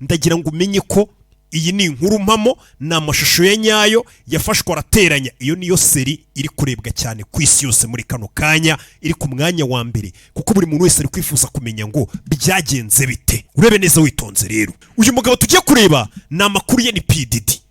Ndagira ngo umenye ko iyi ni inkuru mpamo, ni amashusho ya nyayo yafashwe arateranya. Iyo niyo série iri kurebwa cyane ku isi yose muri kano kanya, iri ku mwanya wa mbere, kuko buri muntu wese ari kwifuza kumenya ngo byagenze bite. Urebe neza witonze rero, uyu mugabo tugiye kureba ni amakuru ye, ni P Diddy.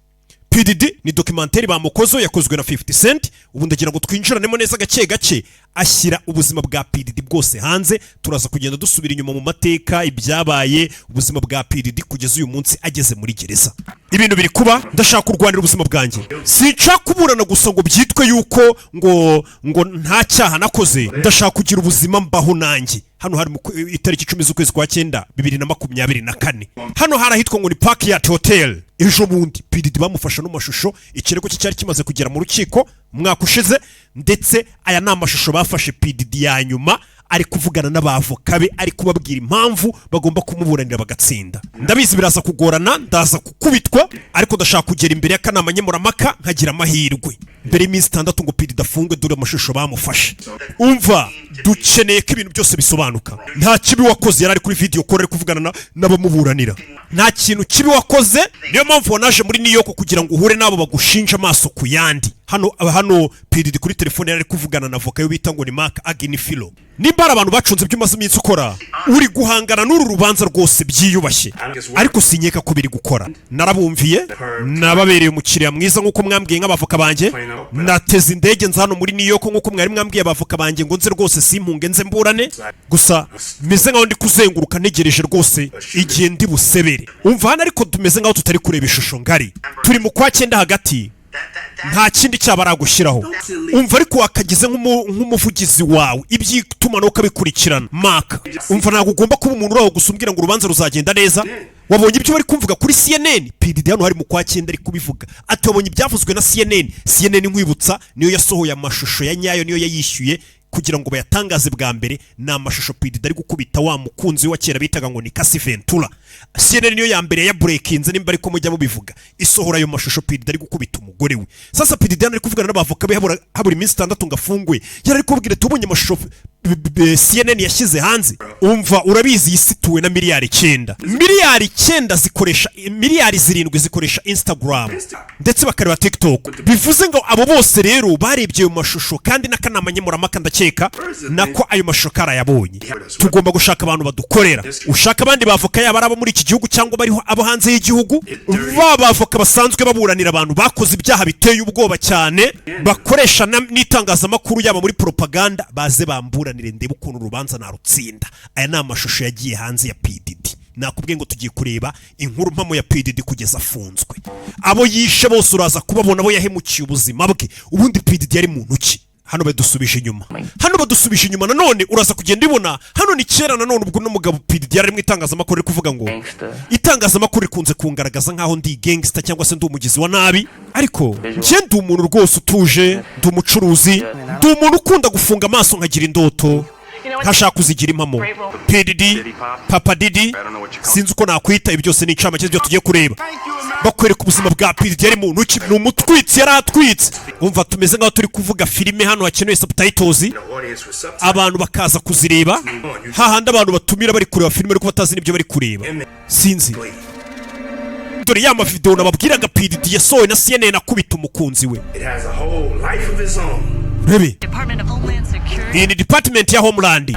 P Diddy ni documentary bamukozeho, yakozwe na 50 Cent. Ubu ndagira ngo twinjiranemo neza gake gake, ashyira ubuzima bwa P Diddy bwose hanze. Turaza kugenda dusubira inyuma mu mateka, ibyabaye, ubuzima bwa P Diddy kugeza uyu munsi ageze muri gereza. Ibintu biri kuba, ndashaka kurwanira ubuzima bwanjye. Sinshaka kuburana gusa ngo byitwe yuko ngo nta cyaha nakoze. Ndashaka kugira ubuzima mbaho nanjye. Hano hari itariki 10 z'ukwezi kwa cyenda 2024. Hano hari ahitwa ngo ni Park Hyatt Hotel. Ejo bundi P Diddy bamufashe no mashusho, ikirego cye cyari kimaze kugera mu rukiko umwaka ushize. Ndetse aya ni amashusho bafashe P Diddy ya nyuma ari kuvugana n'abavoka be, ari kubabwira impamvu bagomba kumuburanira bagatsinda. Ndabizi biraza kugorana, ndaza gukubitwa, ariko ndashaka kugera imbere y'akanama nkemurampaka nkagira amahirwe mbere y'iminsi 6 ngo P Diddy afungwe. Dore amashusho bamufashe. Umva, dukeneye ko ibintu byose bisobanuka. Nta kibi wakoze. Yari ari kuri video call, ari kuvugana n'abamuburanira. Nta kintu kibi wakoze, niyo mpamvu wanaje muri New York kugira ngo uhure n'abo bagushinja amaso ku yandi. Hano P Diddy kuri telefone yari ari kuvugana na avoka yo bita ngo ni Mark Agnifilo. Nimba hari abantu bacunze ibyo umaze iminsi ukora, uri guhangana n'uru rubanza rwose byiyubashye, ariko sinkeka ko biri gukora. Narabumviye, nababereye umukiriya mwiza nk'uko mwambwiye nk'abavoka banjye. Nateze indege nza hano muri New York nk'uko mwari mwambwiye, abavoka banjye, ngo nze rwose simpunge, nze mburane. Gusa meze nkaho ndi kuzenguruka ntegereje rwose igihe ndi busebere. Umva hano, ariko tumeze nkaho tutari kureba ishusho ngari. Turi mu kwa cyenda hagati, nta kindi cyaba aragushyiraho. Umva, ariko wakagize nk'umuvugizi wawe iby'itumanaho ukabikurikirana, Mark. Umva, ntabwo ugomba kuba umuntu uraho gusa umbwira ngo urubanza ruzagenda neza. Wabonye ibyo bari kumvuga kuri CNN? P Diddy hano hari mu kwa cyenda ari kubivuga, ati wabonye ibyavuzwe na CNN? CNN, nkwibutsa, niyo yasohoye amashusho ya nyayo, niyo yayishyuye kugira ngo bayatangaze bwa mbere. Ni amashusho P Diddy ari gukubita wa mukunzi we wa kera bitaga ngo ni Cassie Ventura. CNN niyo ya mbere yaburekinze, nimba ariko mujya mubivuga, isohora ayo mashusho P Diddy ari gukubita umugore we. Sasa P Diddy hano ari kuvugana n'abavoka be, habura iminsi 6 ngo afungwe. Yari ari kubabwira, tubonye amashusho CNN yashyize hanze. Umva, urabizi, iyi si ituwe na miliyari 9, miliyari 9 zikoresha, miliyari 7 zikoresha Instagram ndetse bakareba TikTok. Bivuze ngo abo bose rero barebye ayo mashusho, kandi n'akanama nkemurampaka ndakeka nako ayo mashusho karayabonye. Tugomba gushaka abantu badukorera, ushaka abandi bavoka, yaba ari abo muri iki gihugu cyangwa bariho abo hanze y'igihugu, ba bavoka basanzwe baburanira abantu bakoze ibyaha biteye ubwoba cyane, bakoresha n'itangazamakuru yaba muri propaganda, baze bamburanire ndebe ukuntu urubanza narutsinda. Aya ni amashusho yagiye hanze ya P Diddy. Nakubwiye ngo tugiye kureba inkuru mpamo ya P Diddy kugeza afunzwe. Abo yishe bose uraza kubabona, abo yahemukiye ubuzima bwe. Ubundi P Diddy yari muntu ki? Hano badusubije inyuma, hano badusubije inyuma nanone, uraza kugenda ubibona. Hano ni kera nanone, ubwo n'umugabo P Diddy yari ari mu itangazamakuru, ari kuvuga ngo Gangster. itangazamakuru rikunze kungaragaza nk'aho ndi gangster cyangwa se ndi umugizi wa nabi, ariko njye ndi umuntu rwose utuje, ndi umucuruzi, ndi umuntu ukunda gufunga amaso nkagira indoto, ntashaka kuzigira impamo. P Diddy, Papa Diddy, sinzi uko nakwita. Ibi byose ni incamake z'ibyo tugiye kureba. Bakwereka ubuzima bwa P Diddy, yari muntu ki? Ni umutwitsi, yari atwitse. Umva, tumeze nk'aho turi kuvuga filime, hano hakenewe subtitles, abantu bakaza kuzireba, hahandi abantu batumira bari kureba filime ariko batazi n'ibyo bari kureba. Sinzi, dore ya mavideo nababwiraga P Diddy yasohowe na CNN akubita umukunzi we. It has a whole life of its own. Rebe. Department of Homeland Security. Iyi ni department ya Homeland.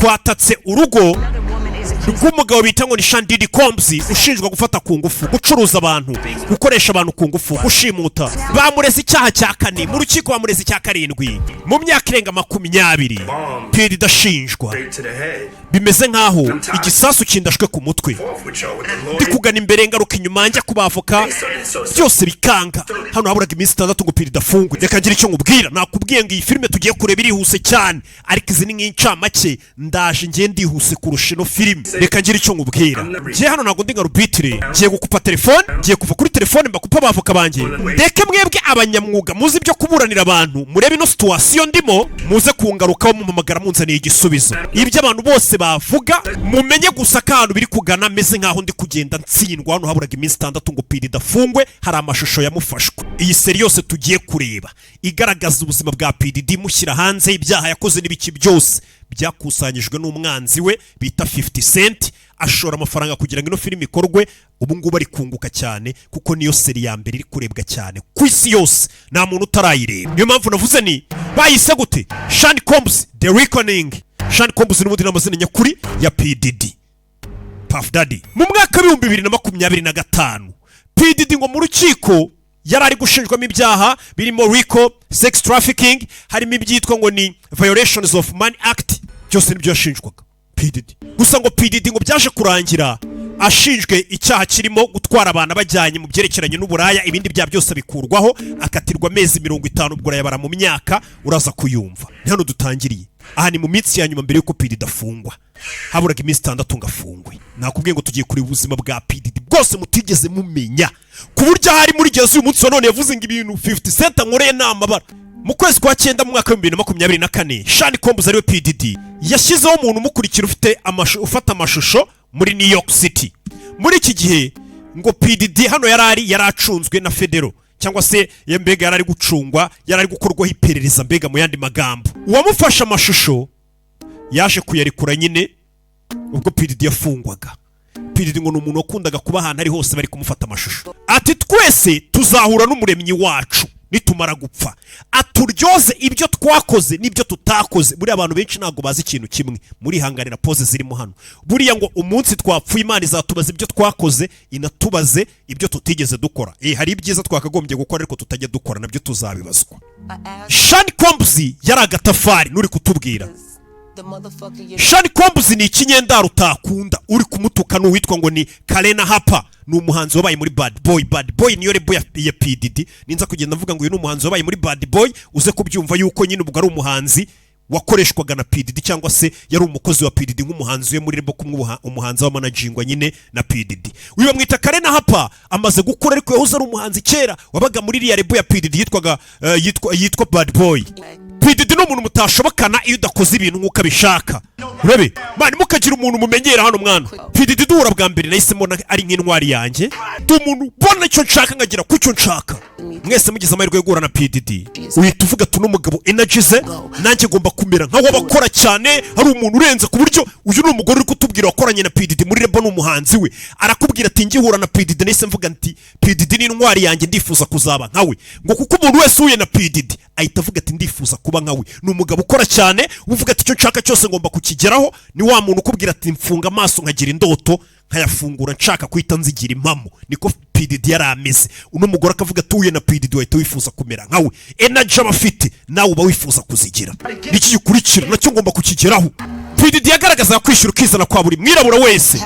Twatatse urugo Another woman is accused rw'umugabo bita ngo ni Sean Diddy Combs, ushinjwa gufata ku ngufu, gucuruza abantu, gukoresha abantu ku ngufu, gushimuta. Bamureze icyaha cya kane mu rukiko, bamureze icya karindwi mu myaka irenga 20. P Diddy ashinjwa Straight to the head. bimeze nk'aho igisasu kindashwe ku mutwe. Off with y'all with the Ndi lawyer. kugana imbere, ngaruka inyuma, njya kubavoka, byose bikanga. Hano haburaga iminsi 6 ngo P Diddy afungwe. Reka ngire icyo nkubwira. Nakubwiye ngo iyi filime tugiye kureba irihuse cyane, ariko izi ni nk'incamake. Ndaje ngiye ndihuse kurusha ino filime. Reka ngire icyo nkubwira. Ngiye hano, ntabwo ndi nka rubitire. Ngiye gukupa telefone, ngiye kuva kuri telefone mbakupa abavoka banjye. Ndeke mwebwe abanyamwuga muzi ibyo kuburanira abantu, murebe ino situation ndimo, muze kungarukaho mumpamagara munzaniye igisubizo. Ibyo abantu bose bavuga, mumenye gusa ko ahantu biri kugana meze nk'aho ndi kugenda ntsindwa. Hano haburaga iminsi 6 ngo P Diddy afungwe, hari amashusho yamufashwe. Iyi série yose tugiye kureba igaragaza ubuzima bwa P Diddy, mushyira hanze ibyaha yakoze n'ibiki byose, byakusanyijwe n'umwanzi we bita 50 Cent. Ashora amafaranga kugira ngo ino filime ikorwe. Ubu ngubu ari kunguka cyane, kuko niyo série ya mbere iri kurebwa cyane ku isi yose, nta muntu utarayireba. Niyo mpamvu navuze ni bayise gute? Sean Combs The Reckoning. Sean Combs n'ubundi ni amazina nyakuri ya P Diddy, Puff Daddy. Mu mwaka w'2025, P Diddy ngo mu rukiko yari ari gushinjwamo ibyaha birimo RICO, sex trafficking, harimo ibyitwa ngo ni violations of Mann Act. Byose nibyo yashinjwaga P Diddy. Gusa ngo P Diddy ngo byaje kurangira ashinjwe icyaha kirimo gutwara abantu bajyanye mu byerekeranye n'uburaya, ibindi byaha byose bikurwaho, akatirwa amezi 50. Ubwo urayabara mu myaka, uraza kuyumva. Ni hano dutangiriye. Aha ni mu minsi ya nyuma mbere y'uko P Diddy afungwa, haburaga iminsi 6 ngo afungwe. Nakubwiye ngo tugiye kureba ubuzima bwa P Diddy bwose mutigeze mumenya, ku buryo ahari muri gereza uyu munsi wa none yavuze ngo ibintu 50 Cent ankoreye ni amabara. Mu kwezi kwa cyenda mu mwaka w'2024, Sean Combs, ariwe P Diddy, yashyizeho umuntu umukurikira ufite ufata amashusho muri New York City. Muri iki gihe ngo P Diddy hano yari acunzwe na federal, cyangwa se mbega yari ari gucungwa, yari ari gukorwaho iperereza. Mbega mu yandi magambo, uwamufashe amashusho yaje kuyarekura nyine ubwo P Diddy yafungwaga. P Diddy ngo ni umuntu wakundaga kuba ahantu ari hose bari kumufata amashusho. Ati: "Twese tuzahura n'umuremyi wacu nitumara gupfa, aturyoze ibyo twakoze n'ibyo tutakoze." Buriya abantu benshi ntabwo bazi ikintu kimwe, murihanganira pose zirimo hano. Buriya ngo umunsi twapfuye, Imana izatubaza ibyo twakoze, inatubaze ibyo tutigeze dukora. Hari ibyiza twakagombye gukora ariko tutajya dukora, nabyo tuzabibazwa. Sean Combs yari agatafari nuri kutubwira. The motherfucker you Sean Combs ni ikinyendaro utakunda. Uri kumutuka ni uwitwa ngo ni Karena Hapa, ni umuhanzi wabaye muri Bad Boy. Bad Boy niyo label ya P Diddy. Ninza kugenda mvuga ngo uyu ni umuhanzi wabaye muri Bad Boy, uze kubyumva yuko nyine ubwo ari umuhanzi wakoreshwaga na P Diddy, cyangwa se yari umukozi wa P Diddy nk'umuhanzi we muri label kumwe, umuhanzi w'amanajingwa nyine na P Diddy. Uyu bamwita Karena Hapa, amaze gukura, ariko yahoze ari umuhanzi kera wabaga muri iriya label ya P Diddy yitwaga yitwa Bad Boy. P Diddy ni umuntu mutashobokana iyo udakoze ibintu nk'uko abishaka. Urabe man, mukagira umuntu mumenyera hano mwana. P Diddy duhura bwa mbere nahise mbona ari nk'intwari yanjye, ndi umuntu ubona icyo nshaka nkagira ku cyo nshaka. Mwese mugize amahirwe yo guhura na P Diddy, uhita uvuga ati: "Uno mugabo energy ze, nanjye ngomba kumera nkaho abakora cyane." Hari umuntu urenze ku buryo uyu ni umugore uri kutubwira wakoranye na P Diddy muri label, ni umuhanzi we. Arakubwira ati: "Ngihura na P Diddy nahise mvuga nti P Diddy ni intwari yanjye, ndifuza kuzaba nkawe." Ngo kuko umuntu wese uhuye na P Diddy ahita avuga ati: "Ndifuza kuba nkawe." Ni umugabo ukora cyane, uvuga ati: "Icyo nshaka cyose ngomba kukigeraho." Ni wa muntu ukubwira ati: "Mfunga amaso nkagira indoto, nkayafungura nshaka guhita nzigira impamo." Niko P Diddy yari ameze. Uno mugore akavuga ati: "Uhuye na P Diddy wahita wifuza kumera nkawe, energy aba afite nawe uba wifuza kuzigira. Niki gikurikira nacyo ngomba kukigeraho." P Diddy yagaragazaga kwishyura ukizana kwa buri mwirabura wese,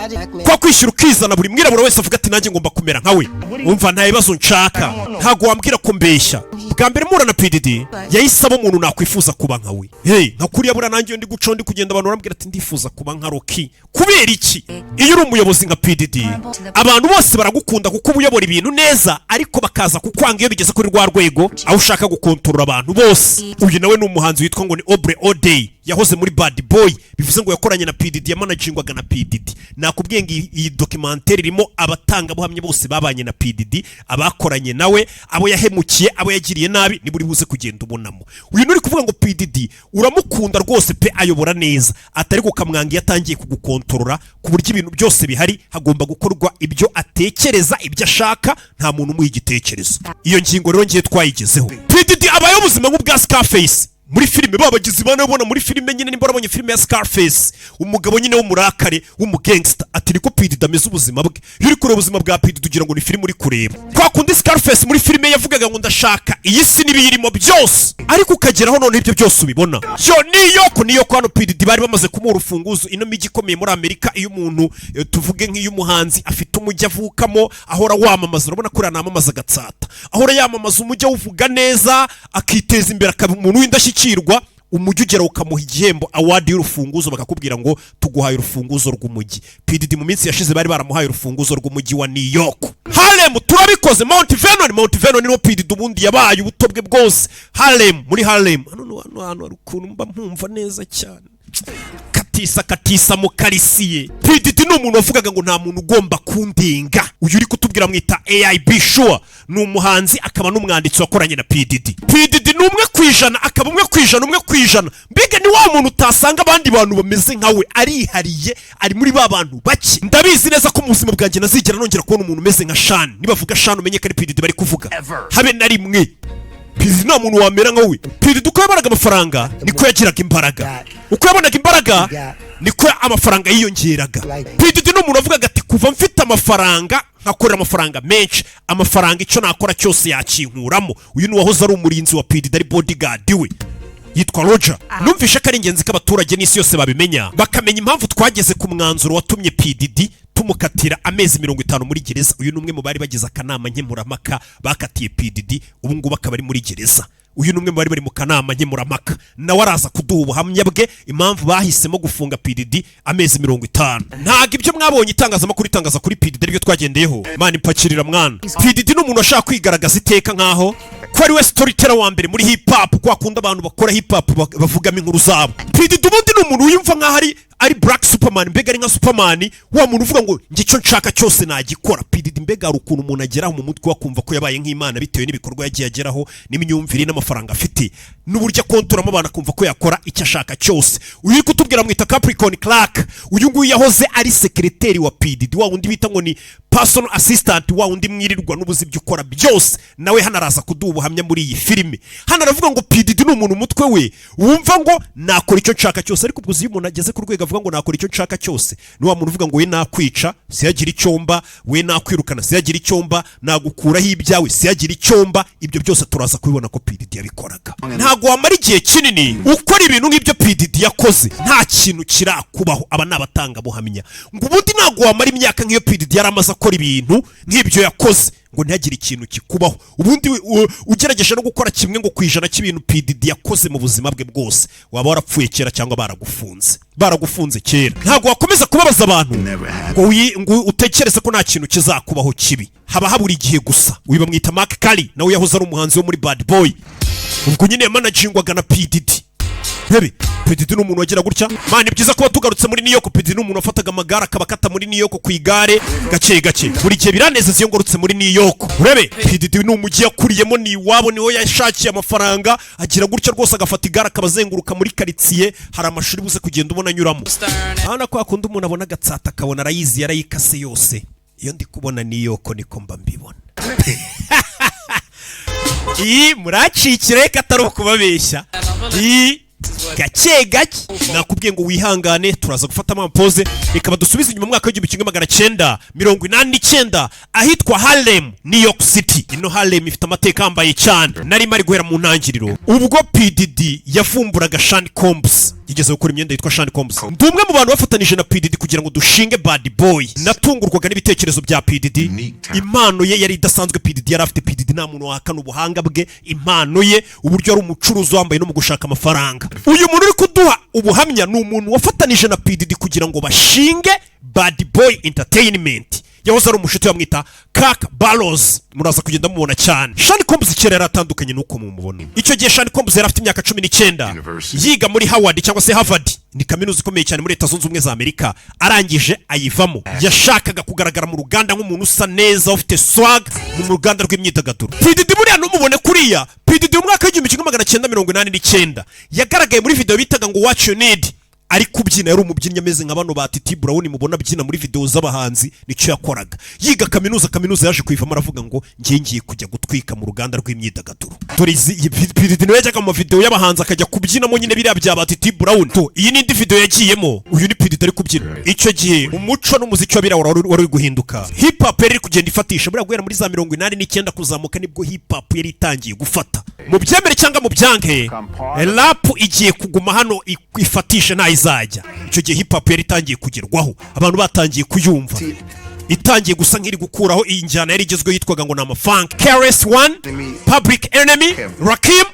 kwa kwishyura ukizana buri mwirabura wese avuga ati: "Nanjye ngomba kumera nkawe." Umva, nta bibazo nshaka, ntabwo wambwira ko mbeshya. Bwa mbere mpura na P Diddy yahise aba umuntu nakwifuza kuba nkawe. Hey, nka kuriya buriya nanjye iyo ndi gucaho, ndi kugenda, abantu barambwira ati: "Ndifuza kuba nka Rocky." Kubera iki? Iyo uri umuyobozi nka P Diddy, abantu bose baragukunda kuko uba uyobora ibintu neza, ariko bakaza kukwanga iyo bigeze kuri rwa rwego aho ushaka gukontorora abantu bose. Uyu nawe ni umuhanzi witwa ngo ni Aubrey O'Day, yahoze muri Bad Boy, bivuze ngo yakoranye na P Diddy, yamanagingwaga na P Diddy. Nakubwiye ngo iyi documentaire irimo abatangabuhamya bose babanye na P Diddy, abakoranye nawe, abo yahemukiye, abo yagiriye nabi, niba uri buze kugenda ubonamo. Uyu nuri kuvuga ngo P Diddy uramukunda rwose pe, ayobora neza, atari kukamwanga iyo atangiye kugukontorora ku buryo ibintu byose bihari hagomba gukorwa ibyo atekereza, ibyo ashaka, nta muntu umuha igitekerezo. Iyo ngingo rero ngiye twayigezeho. P Diddy abayeho ubuzima nk'ubwa Scarface muri filime, babagizi ba nabi ubona muri filime nyine. Nimba warabonye filime ya Scarface, umugabo nyine w'umurakare w'umugangster, ati niko P Diddy ameze ubuzima bwe. Iyo uri kureba ubuzima bwa P Diddy ugira ngo ni filime uri kureba. Kwa kundi Scarface muri filime yavugaga ngo: "Ndashaka iyi si n'ibiyirimo byose", ariko ukageraho noneho ibyo byose ubibona. Yo New York, New York hano P Diddy bari bamaze kumuha urufunguzo. Ino mijyi ikomeye muri Amerika, iyo umuntu tuvuge nk'iyo umuhanzi afite umujyi avukamo ahora wamamaza, urabona ko uriya namamaza agatsata, ahora yamamaza umujyi awuvuga neza, akiteza imbere, akaba umuntu w'indashyikirwa, umujyi ugera ukamuha igihembo, award y'urufunguzo, bakakubwira ngo: "Tuguhaye urufunguzo rw'umujyi." P Diddy mu minsi yashize bari baramuhaye urufunguzo rw'umujyi wa New York. Harlem turabikoze. Mount Vernon, Mount Vernon niho P Diddy ubundi yabaye ubuto bwe bwose. Harlem, muri Harlem hano hano hano hari ukuntu mba mpumva neza cyane, katisa katisa mu karisiye. P Diddy ni umuntu wavugaga ngo: "Nta muntu ugomba kundinga." Uyu uri kutubwira mwita AIB Sure, ni Ni umuhanzi akaba n'umwanditsi wakoranye na P Diddy. P Diddy ni 1%, akaba 1%, 1%. Mbega ni wa muntu utasanga abandi bantu bameze nkawe, arihariye, ari muri ba bantu bake. Ndabizi neza ko mu buzima bwanjye nazigera nongera kubona umuntu umeze nka Sean. Nibavuga Sean, umenye ko ari P Diddy bari kuvuga. Habe na rimwe P Diddy nta muntu wamera nka we. P Diddy uko yabonaga amafaranga niko yagiraga imbaraga, uko yabonaga imbaraga niko amafaranga yiyongeraga. P Diddy ni umuntu wavugaga ati: "Kuva mfite amafaranga, nkakorera amafaranga menshi, amafaranga icyo nakora cyose yakinkuramo." Uyu ni uwahoze ari umurinzi wa P Diddy, ari bodyguard we, yitwa Roger. Numvishe ko ari ingenzi ko abaturage n'isi yose babimenya, bakamenya impamvu twageze ku mwanzuro watumye P Diddy tumukatira amezi 50 muri gereza. Uyu ni umwe mu bari bagize akanama nkemurampaka bakatiye P Diddy, ubu ngubu akaba ari muri gereza. Uyu ni umwe mu bari bari mu kanama nkemurampaka, nawe araza kuduha ubuhamya bwe, impamvu bahisemo gufunga P Diddy amezi 50. Ntabwo ibyo mwabonye itangazamakuru itangaza kuri P Diddy aribyo twagendeyeho. Mana impakirira mwana. P Diddy ni umuntu washaka kwigaragaza iteka nkaho ko ari we storyteller wa mbere muri hip hop, ko akunda abantu bakora hip hop bavugamo inkuru zabo. P Diddy ubundi ni umuntu wiyumva nkaho ari black Superman, mbega ari nka Superman, wa muntu uvuga ngo njye icyo nshaka cyose nagikora. P Diddy mbega hari ukuntu umuntu ageraho mu mutwe akumva ko yabaye nk'Imana bitewe n'ibikorwa yagiye ageraho n'imyumvire n'amafaranga afite n'uburyo akontoramo abantu, akumva ko yakora icyo ashaka cyose. Uyu uri kutubwira mwita Capricorn Clark. Uyu nguyu yahoze ari sekereteri wa P Diddy, wa wundi bita ngo ni personal assistant, wa wundi mwirirwa n'ubuzi ibyo ukora byose. Nawe hano araza kuduha ubuhamya muri iyi filime. Hano aravuga ngo P Diddy ni umuntu umutwe we wumva ngo nakora icyo nshaka cyose. Ariko ubwo uzi iyo umuntu ageze ku rwego avuga ngo nakora icyo nshaka cyose, ni wa muntu uvuga ngo we nakwica siyagira icyomba, we nakwirukana siyagira icyomba, nagukuraho ibyawe siyagira icyomba. Ibyo byose turaza kubibona ko P Diddy yabikoraga. Ntabwo wamara igihe kinini ukora ibintu nk'ibyo P Diddy yakoze nta kintu kirakubaho. Aba ni abatangabuhamya ngo ubundi ntabwo wamara imyaka nk'iyo P Diddy yari amaze akora ibintu nk'ibyo yakoze ngo ntihagire ikintu kikubaho. Ubundi ugerageje no gukora kimwe ngo ku ijana cy'ibintu P Diddy yakoze mu buzima bwe bwose, waba warapfuye kera cyangwa baragufunze kera. Ntabwo wakomeza kubabaza abantu ngo utekereze ko nta kintu kizakubaho kibi. Haba habura igihe gusa. Uyu bamwita Mark Curry, nawe yahoze ari umuhanzi wo muri Bad Boy, ubwo nyine yamanagingwaga na P Diddy. Ntebe P Diddy ni umuntu wagira gutya. Man, ni byiza kuba tugarutse muri New York. P Diddy ni umuntu wafataga amagare akaba akata muri New York ku igare gake gake. Buri gihe biranezeza iyo ngarutse muri New York. Urebe, P Diddy ni umujyi yakuriyemo, ni iwabo, niho yashakiye amafaranga. Agira gutya rwose agafata igare akaba azenguruka muri karitsiye. Hari amashuri buze kugenda ubona anyuramo hano, kwa kundi umuntu abona agatsata akabona arayizi, yarayikase yose. Iyo ndi kubona New York niko mba mbibona. Iyi muracikira, reka atari ukubabeshya, iyi gake gake nakubwiye ngo wihangane, turaza gufata amapoze. Reka badusubize inyuma mu mwaka w'1989 ahitwa Harlem, New York City. Ino Harlem ifite amateka ahambaye cyane. Nari mari guhera mu ntangiriro ubwo P Diddy yavumburaga Sean Combs, yigeze gukora imyenda yitwa Sean Combs. Ndi umwe mu bantu bafatanije na P Diddy kugira ngo dushinge Bad Boy. Natungurwaga n'ibitekerezo bya P Diddy. Impano ye yari idasanzwe P Diddy yari afite. P Diddy nta muntu wahakana ubuhanga bwe, impano ye, uburyo ari umucuruzi wambaye no mu gushaka amafaranga. Uyu muntu uri kuduha ubuhamya ni umuntu wafatanije na P Diddy kugira ngo bashinge Bad Boy Entertainment. Yahoze ari umushuti, bamwita Kirk Barrows, muraza kugenda mubona cyane. Sean Combs kera yari atandukanye n'uko mumubona. Icyo gihe Sean Combs yari afite imyaka 19, yiga muri Howard cyangwa se Harvard, ni kaminuza ikomeye cyane muri Leta Zunze Ubumwe za Amerika. Arangije ayivamo. Yashakaga kugaragara mu ruganda nk'umuntu usa neza, ufite swag mu ruganda rw'imyidagaduro. P Diddy buriya ntumubone kuriya. P Diddy mu mwaka w'1989 yagaragaye muri video bitaga ngo "What You Need", ari kubyina. Yari umubyinnyi ameze nka bano ba Titi Brown mubona abyina muri video z'abahanzi, nicyo yakoraga yiga kaminuza. Kaminuza yaje kuyivamo, aravuga ngo ngiye ngiye kujya gutwika mu ruganda rw'imyidagaduro. Dore izi iyi P Diddy niwe yajyaga mu mavideo y'abahanzi akajya kubyinamo nyine biriya bya ba Titi Brown. To iyi ni indi video yagiyemo. Uyu ni P Diddy ari kubyina. Icyo gihe umuco n'umuziki w'abirabura wari uri guhinduka. Hip hop yari iri kugenda ifatisha. Buriya guhera muri za 89 kuzamuka nibwo hip hop yari itangiye gufata. Mu byemere cyangwa mu byanke, rap igiye kuguma hano ifatishe ntayizajya. Icyo gihe hip hop yari itangiye kugerwaho, abantu batangiye kuyumva, itangiye gusa nk'iri gukuraho iyi njyana yari igezweho yitwaga ngo ni amafunk. KRS One, Public Enemy, Rakim,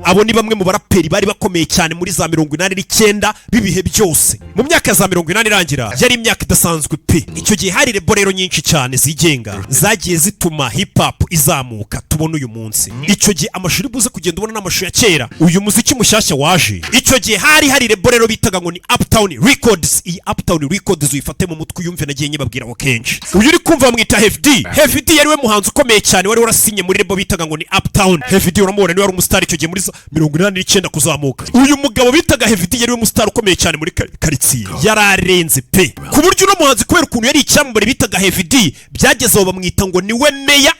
abo ni bamwe mu baraperi bari bakomeye cyane muri za 89 b'ibihe byose. Mu myaka ya za 80 irangira yari imyaka idasanzwe pe. Icyo gihe hari label rero nyinshi cyane zigenga zagiye zituma hip hop izamuka tubona uyu munsi. Icyo gihe amashuri buze kugenda ubona n'amashusho ya kera, uyu muziki mushyashya waje. Icyo gihe hari label rero bitaga ngo ni Uptown Records. Iyi Uptown Records uyifate mu mutwe uyumve, nagiye nyibabwira. Okay, kenshi. Uyu uri kumva bamwita Heavy D. Heavy D yari we muhanzi ukomeye cyane wari warasinye muri label bitaga ngo ni Uptown. Heavy D uramubona, niwe wari umusitari icyo gihe muri za 89 kuzamuka. Uyu mugabo bitaga Heavy D yari we musitari ukomeye cyane muri karitsiye, yari arenze pe, ku buryo uno muhanzi, kubera ukuntu yari icyamamare bitaga Heavy D, byageze aho bamwita ngo niwe meya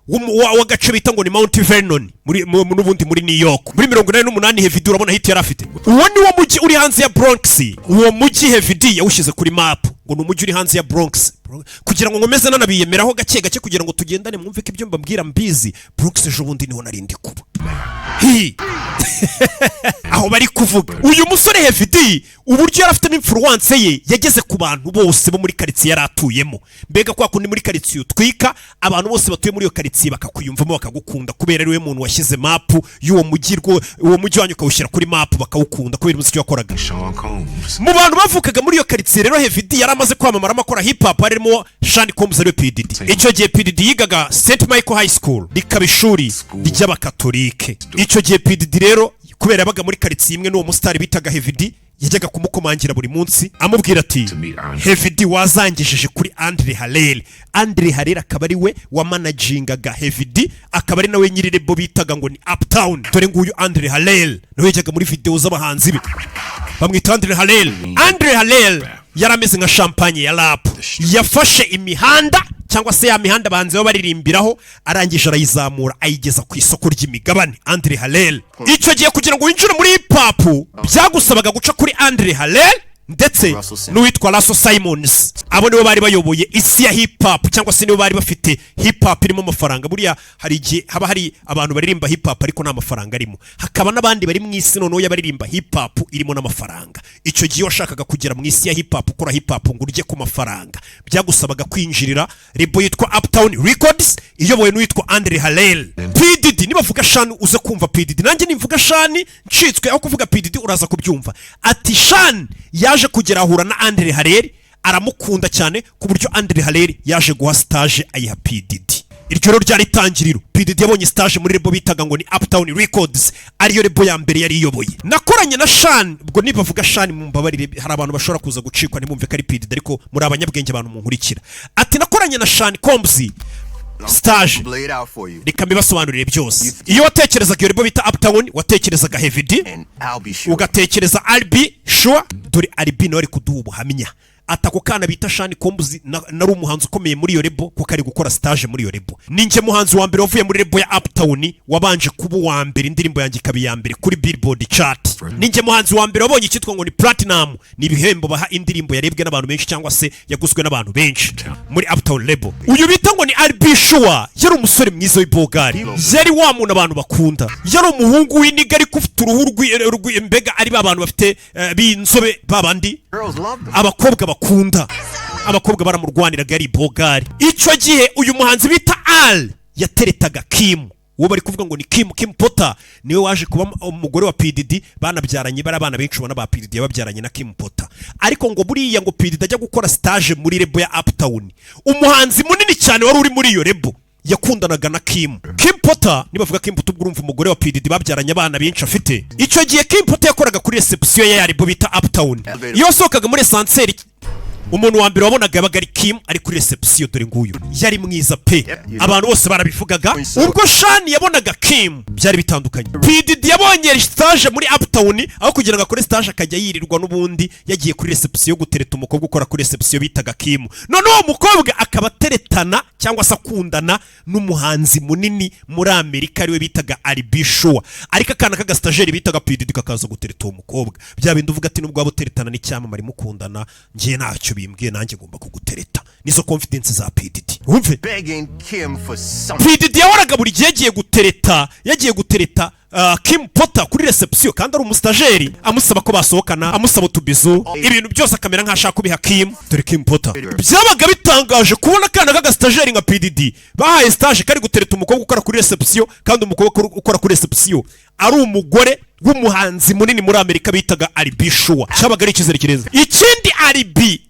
w'agace bita ngo ni Mount Vernon n'ubundi muri New York muri 88. Heavy D urabona hit yari afite. Uwo ni wo mujyi uri hanze ya Bronx. Uwo mujyi Heavy D yawushyize kuri map, ngo ni umujyi uri hanze ya Bronx. Kugira ngo nkomeze nanabiyemeraho gake gake, kugira ngo tugendane mwumve ko ibyo mbabwira mbizi, Bronx ejo bundi niho nari ndi kuba. Hi! Aho bari kuvuga uyu musore Heavy D, uburyo yari afitemo influence ye yageze ku bantu bose bo muri karitsiye yari atuyemo. Mbega kwa kundi muri karitsiye utwika, abantu bose batuye muri iyo karitsiye bakakuyumvamo, bakagukunda, kubera ari we muntu washyize mapu y'uwo mujyi uwo mujyi wanyu ukawushyira kuri mapu, bakawukunda kubera umuziki wakoraga. Sean Combs. Mu bantu bavukaga muri iyo karitsiye rero Heavy D yari amaze kwamamaramo akora hip hop, harimo Sean Combs, ariwe P Diddy. Icyo gihe P Diddy yigaga St Michael High School, rikaba ishuri ry'abakatolike. Icyo gihe P Diddy rero, kubera yabaga muri karitsiye imwe n'uwo musitari bitaga Heavy D, yajyaga kumukomangira buri munsi amubwira ati: "Heavy D, wazangejeje kuri Andre Harrell?" Andre Harrell akaba ari we wamanagingaga Heavy D, akaba ari nawe nyiri label bitaga ngo ni Uptown. Dore nguyu Andre Harrell, nawe yajyaga muri video z'abahanzi be. Bamwita Andre Harrell. Andre Harrell yari ameze nka champagne ya rap, yafashe imihanda, cyangwa se ya mihanda abahanzi baba baririmbiraho, arangije arayizamura, ayigeza ku isoko ry'imigabane. Andre Harrell, icyo gihe kugira ngo winjire muri hip hop byagusabaga guca kuri Andre Harrell ndetse n'uwitwa Russell Simmons. Abo nibo bari bayoboye isi ya hip hop, cyangwa se nibo bari bafite hip hop irimo amafaranga. Buriya hari igihe haba hari abantu baririmba hip hop ariko nta mafaranga arimo, hakaba n'abandi bari mu isi noneho y'abaririmba hip hop irimo n'amafaranga. Icyo gihe washakaga kugera mu isi ya hip hop, ukora hip hop ngo urye ku mafaranga, byagusabaga kwinjirira label yitwa Uptown Records iyobowe n'uwitwa Andre Harrell. P Diddy, nibavuga Sean uze kumva P Diddy, nanjye nimvuga Sean ncitswe aho kuvuga P Diddy uraza kubyumva. Ati Sean yaje kugera ahura na Andre Harrell, aramukunda cyane, ku buryo Andre Harrell yaje guha stage ayiha P Diddy. Iryo rero ryari itangiriro. P Diddy yabonye stage muri label bitaga ngo ni Uptown Records, ariyo label ya mbere yari iyoboye. Nakoranye na Sean. Ubwo nibavuga Sean mumbabarire, hari abantu bashobora kuza gucikwa ntibumve ko ari P Diddy, ariko muri abanyabwenge, abantu munkurikira. Ati nakoranye na Sean Combs stage. Lay it out for you. Reka mbibasobanurire byose. Iyo watekerezaga iyo label bita Uptown, watekerezaga Heavy D, And Al B. Sure. ugatekereza Al B. Sure. Dore Al B nawe ari kuduha ubuhamya, ati ako kana bita Sean Combs nari umuhanzi ukomeye muri iyo label, kuko ari gukora stage muri iyo label. Ninjye muhanzi wa mbere wavuye muri label ya Uptown wabanje kuba uwa mbere, indirimbo yanjye ikaba iya mbere kuri Billboard chart. Ninjye muhanzi wa mbere wabonye icyitwa ngo ni platinum, ni ibihembo baha indirimbo yarebwe n'abantu benshi cyangwa se yaguzwe n'abantu benshi muri Uptown label. Uyu bita ngo ni Al B. Sure yari umusore mwiza w'ibogari, yari wa muntu abantu bakunda, yari umuhungu w'iniga ariko ufite uruhu mbega ari ba bantu bafite b'inzobe, ba bandi Girls loved him. abakobwa bakunda. Abakobwa baramurwaniraga, yari bogari. Icyo gihe uyu muhanzi bita Al yateretaga Kim, uwo bari kuvuga ngo ni Kim, Kim Porter, niwe waje kuba umugore wa P Diddy, banabyaranye bari abana benshi ubona ba P Diddy yababyaranye na Kim Porter. Ariko ngo buriya ngo P Diddy ajya gukora stage muri label ya Uptown, umuhanzi munini cyane wari uri muri iyo label yakundanaga na Kim, Kim Porter. Nibavuga Kim Porter ubwo urumva umugore wa P Diddy babyaranye abana benshi afite. Icyo gihe Kim Porter yakoraga kuri reception ya label bita Uptown. Iyo wasohokaga muri ascenseur, umuntu wa mbere wabonaga yabaga ari Kim ari kuri reception. Dore nguyu, yari mwiza pe, abantu bose barabivugaga. Ubwo Sean yabonaga Kim byari bitandukanye. P Diddy yabonye stage muri Uptown, aho kugira ngo akore stage akajya yirirwa n'ubundi yagiye kuri reception gutereta umukobwa ukora kuri reception bitaga Kim. Noneho uwo mukobwa akaba ateretana cyangwa se akundana n'umuhanzi munini muri Amerika ariwe bitaga Al B. Sure, ariko akana k'agasitageri bitaga P Diddy kakaza gutereta uwo mukobwa. Bya bindi uvuga ati nubwo waba uteretana n'icyamamare mukundana, njye ntacyo bimbwiye, nanjye ngomba kugutereta. Nizo confidence za P Diddy, wumve. Begging Kim for something. P Diddy yahoraga buri gihe yagiye gutereta Kim Porter kuri reception kandi ari umusitageri, amusaba ko basohokana, amusaba utubizu, ibintu byose akamera nk'ashaka kubiha Kim. Dore Kim Porter, byabaga bitangaje kubona akana k'agasitageri nka P Diddy bahaye stage kari gutereta umukobwa ukora kuri reception, kandi umukobwa ukora kuri reception ari umugore w'umuhanzi munini muri Amerika bitaga Al B. Sure. Cyabaga ari icyizere kirenze. Ikindi, Al B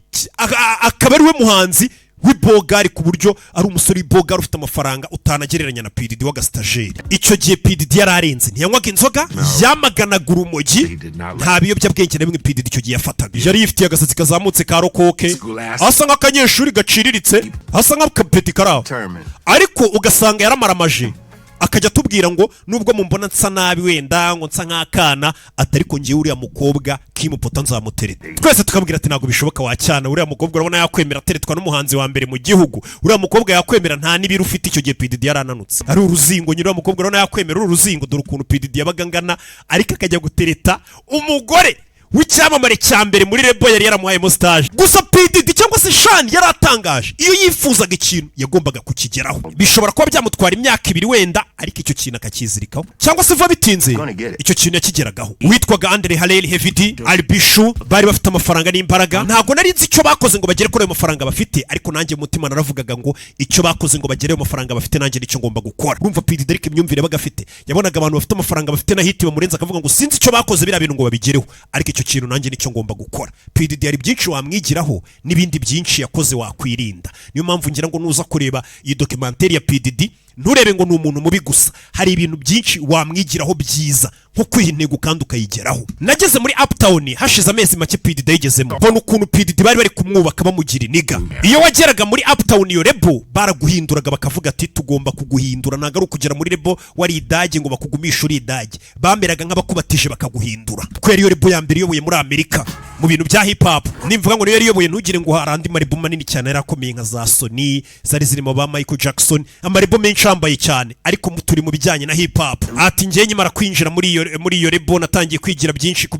akaba ari we muhanzi W'ibogari, ku buryo ari umusore w'ibogari ufite amafaranga utanagereranya na P Diddy w'agasitageri. Icyo gihe P Diddy yari arenze, ntiyanywaga inzoga, yamaganaga urumogi, nta biyobyabwenge na bimwe P Diddy icyo gihe yafataga. Yari yifitiye agasatsi kazamutse ka rokoke, asa nk'akanyeshuri gaciriritse, asa nk'akapeti kari aho. Determined. Ariko ugasanga yaramaramaje, akajya atubwira ngo nubwo mumbona nsa nabi, wenda ngo nsa nk'akana, atari ko ngewe uriya mukobwa Kim Porter nzamutereta. Twese tukamubwira ati ntabwo bishoboka wacyana, uriya mukobwa urabona yakwemera ateretwa n'umuhanzi wa mbere mu gihugu? Uriya mukobwa yakwemera nta n'ibiro ufite? Icyo gihe P Diddy yarananutse ari uruzingo nyine. Uriya mukobwa urabona yakwemera uru ruzingo? Dore ukuntu P Diddy yabaga angana, ariko akajya gutereta umugore w'icyamamare cya mbere muri label yari yaramuhayemo stage. Gusa P Diddy cyangwa se Sean yari atangaje, iyo yifuzaga ikintu yagombaga kukigeraho. Bishobora kuba byamutwara imyaka 2 wenda, ariko icyo kintu akakizirikaho, cyangwa se vuba bitinze Gonna get it. icyo kintu yakigeragaho. Witwaga Andre Harrell, Heavy D, Al B. Sure bari bafite amafaranga n'imbaraga. Ntabwo nari nzi icyo bakoze ngo bagere kuri ayo mafaranga bafite, ariko nanjye mu mutima naravugaga ngo icyo bakoze ngo bagere ayo mafaranga bafite, nanjye nicyo ngomba gukora. Urumva P Diddy, ariko imyumvire yabaga afite, yabonaga abantu bafite amafaranga, bafite na hit bamurenze, akavuga ngo sinzi icyo bakoze biriya bintu ngo babigereho, ariko icyo kintu nanjye nicyo ngomba gukora. P Diddy hari byinshi wamwigiraho n'ibindi byinshi yakoze wakwirinda. Niyo mpamvu ngira ngo nuza kureba iyi documentary ya P Diddy, nturebe ngo ni umuntu mubi gusa, hari ibintu byinshi wamwigiraho byiza, nko kwiha intego kandi ukayigeraho. Nageze muri Uptown hashize amezi make P Diddy yayigezemo, mbona ukuntu P Diddy bari bari kumwubaka, bamugira iniga. Iyo wageraga muri Uptown, iyo label baraguhinduraga, bakavuga ati tugomba kuguhindura. Ntabwo ari ukugera muri label wari idage ngo bakugumishe uri idage, bameraga nk'abakubatije bakaguhindura, kuko yari iyo label ya mbere iyoboye muri Amerika mu bintu bya hip hop. Nimvuga ngo niyo yari iyoboye, ntugire ngo hari andi ma label manini cyane yari akomeye nka za Sony zari zirimo ba Michael Jackson, ama label menshi yambaye cyane, ariko turi mu bijyanye na hip hop. Ati njye nkimara kwinjira muri iyo label, natangiye kwigira byinshi ku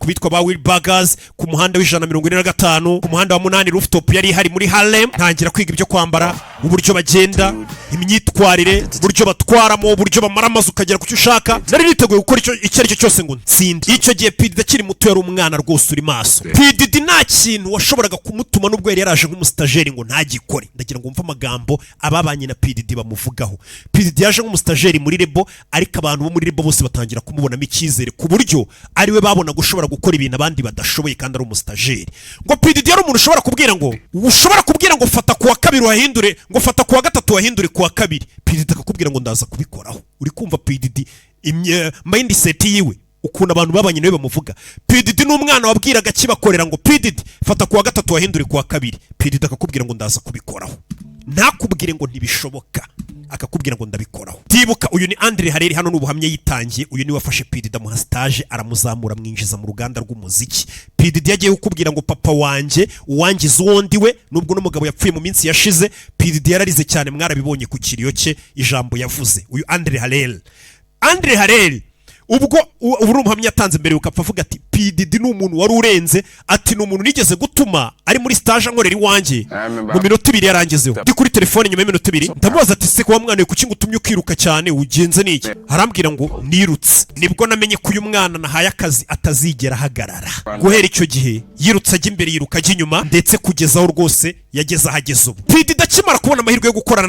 bitwa ba Wilburgers ku muhanda w'145, ku muhanda wa 8, rooftop yari ihari muri Harlem. Ntangira kwiga ibyo kwambara, uburyo bagenda, imyitwarire, uburyo batwaramo, uburyo bamara amazu ukagera ku cyo ushaka. Nari niteguye gukora icyo ari cyo cyose ngo nsinde. Icyo gihe P Diddy akiri muto, yari umwana rwose uri maso. P Diddy nta kintu washoboraga kumutuma nubwo yari yaraje nk'umusitageri ngo ntagikore. Ndagira ngo wumve amagambo ababanye na P Diddy bamuvugaho. P Diddy yaje nk'umusitageri muri label, ariko abantu bo muri label bose batangira kumubonamo icyizere, ku buryo ariwe babonaga ushobora gukora ibintu abandi badashoboye kandi ari umusitageri. Ngo P Diddy yari umuntu ushobora kubwira ngo fata kuwa kabiri uhahindure, ngo fata kuwa gatatu uhahindure kuwa kabiri, P Diddy akakubwira ngo ndaza kubikoraho. Uri kumva P Diddy mindset yiwe, ukuntu abantu babanye nawe bamuvuga? P Diddy ni umwana wabwiraga akibakorera ngo P Diddy, fata kuwa gatatu wahindure kuwa kabiri, P Diddy akakubwira ngo ndaza kubikoraho. Ntakubwire ngo ntibishoboka, akakubwira ngo ndabikoraho. Tibuka, uyu ni Andre Harrell, hano ni ubuhamya yitangiye. Uyu niwe wafashe P Diddy, amuha stage, aramuzamura, amwinjiza mu ruganda rw'umuziki. P Diddy yagiye kukubwira ngo papa wanjye uwangiza uwo ndi we, nubwo n'umugabo yapfuye mu minsi yashize. P Diddy yararize cyane, mwarabibonye ku kiriyo cye ijambo yavuze. Uyu Andre Harrell, Andre Harrell ubwo ubu ni umuhamya yatanze mbere ukapfa, avuga ati P Diddy ni umuntu wari urenze. Ati ni umuntu nigeze gutuma ari muri stage ankorera iwanjye, mu minota 2 yarangezeho. Ndi kuri telefone, nyuma y'iminota 2 ndamubaza ati se kuba mwana we, kuki ngutumye ukiruka cyane, ugenze n'iki? Arambwira ngo nirutse nibwo namenye ko uyu mwana nahaye akazi atazigera ahagarara. Guhera icyo gihe yirutse ajya imbere, yiruka ajya inyuma, ndetse kugeza aho rwose yageze ahageze ubu. P Diddy akimara kubona amahirwe yo gukorana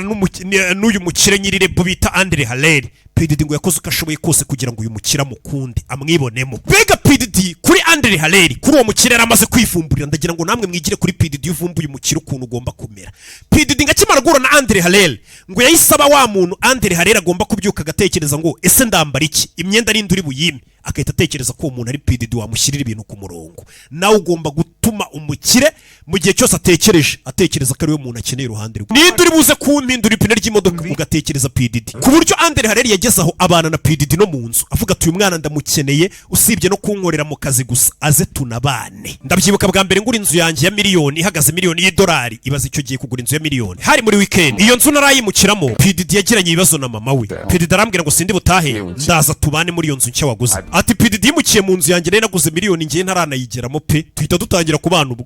n'uyu mukire nyiri label bita Andre Harrell, P Diddy ngo yakoze uko ashoboye kose kugira ngo uyu mukire amukunde, amwibonemo. Mbega P Diddy kuri Andre Harrell, kuri uwo mukire yari amaze kwivumburira. Ndagira ngo namwe mwigire kuri P Diddy, iyo uvumbuye umukire ukuntu ugomba kumera. P Diddy ngo akimara guhura na Andre Harrell, ngo yahise aba wa muntu Andre Harrell agomba kubyuka agatekereza ngo ese ndambara iki, imyenda ninde uri buyime, agahita atekereza ko uwo muntu ari P Diddy wamushyirira ibintu ku murongo. Nawe ugomba gutuma umukire mu gihe cyose atekereje, atekereza ko ariwe muntu akeneye iruhande rwe. Ninde uri buze kumpindura ipine ry'imodoka, ugatekereza P Diddy, ku buryo Andre Harrell yageze aho abana na P Diddy no mu nzu, avuga ati uyu mwana ndamukeneye, usibye no kunkorera mu kazi gusa, aze tunabane. Ndabyibuka bwa mbere ngura inzu yanjye ya miliyoni, ihagaze miliyoni y'idolari. Ibaze icyo gihe kugura inzu ya miliyoni, hari muri weekend. Iyo nzu narayimukiramo. P Diddy yagiranye ibibazo na mama we. P Diddy arambwira ngo sindi butahe, ndaza tubane muri iyo nzu nshya waguze. Ati P Diddy yimukiye mu nzu yanjye nari naguze miliyoni, ngiye ntaranayigeramo pe, tuhita dutangira kubana. Ubu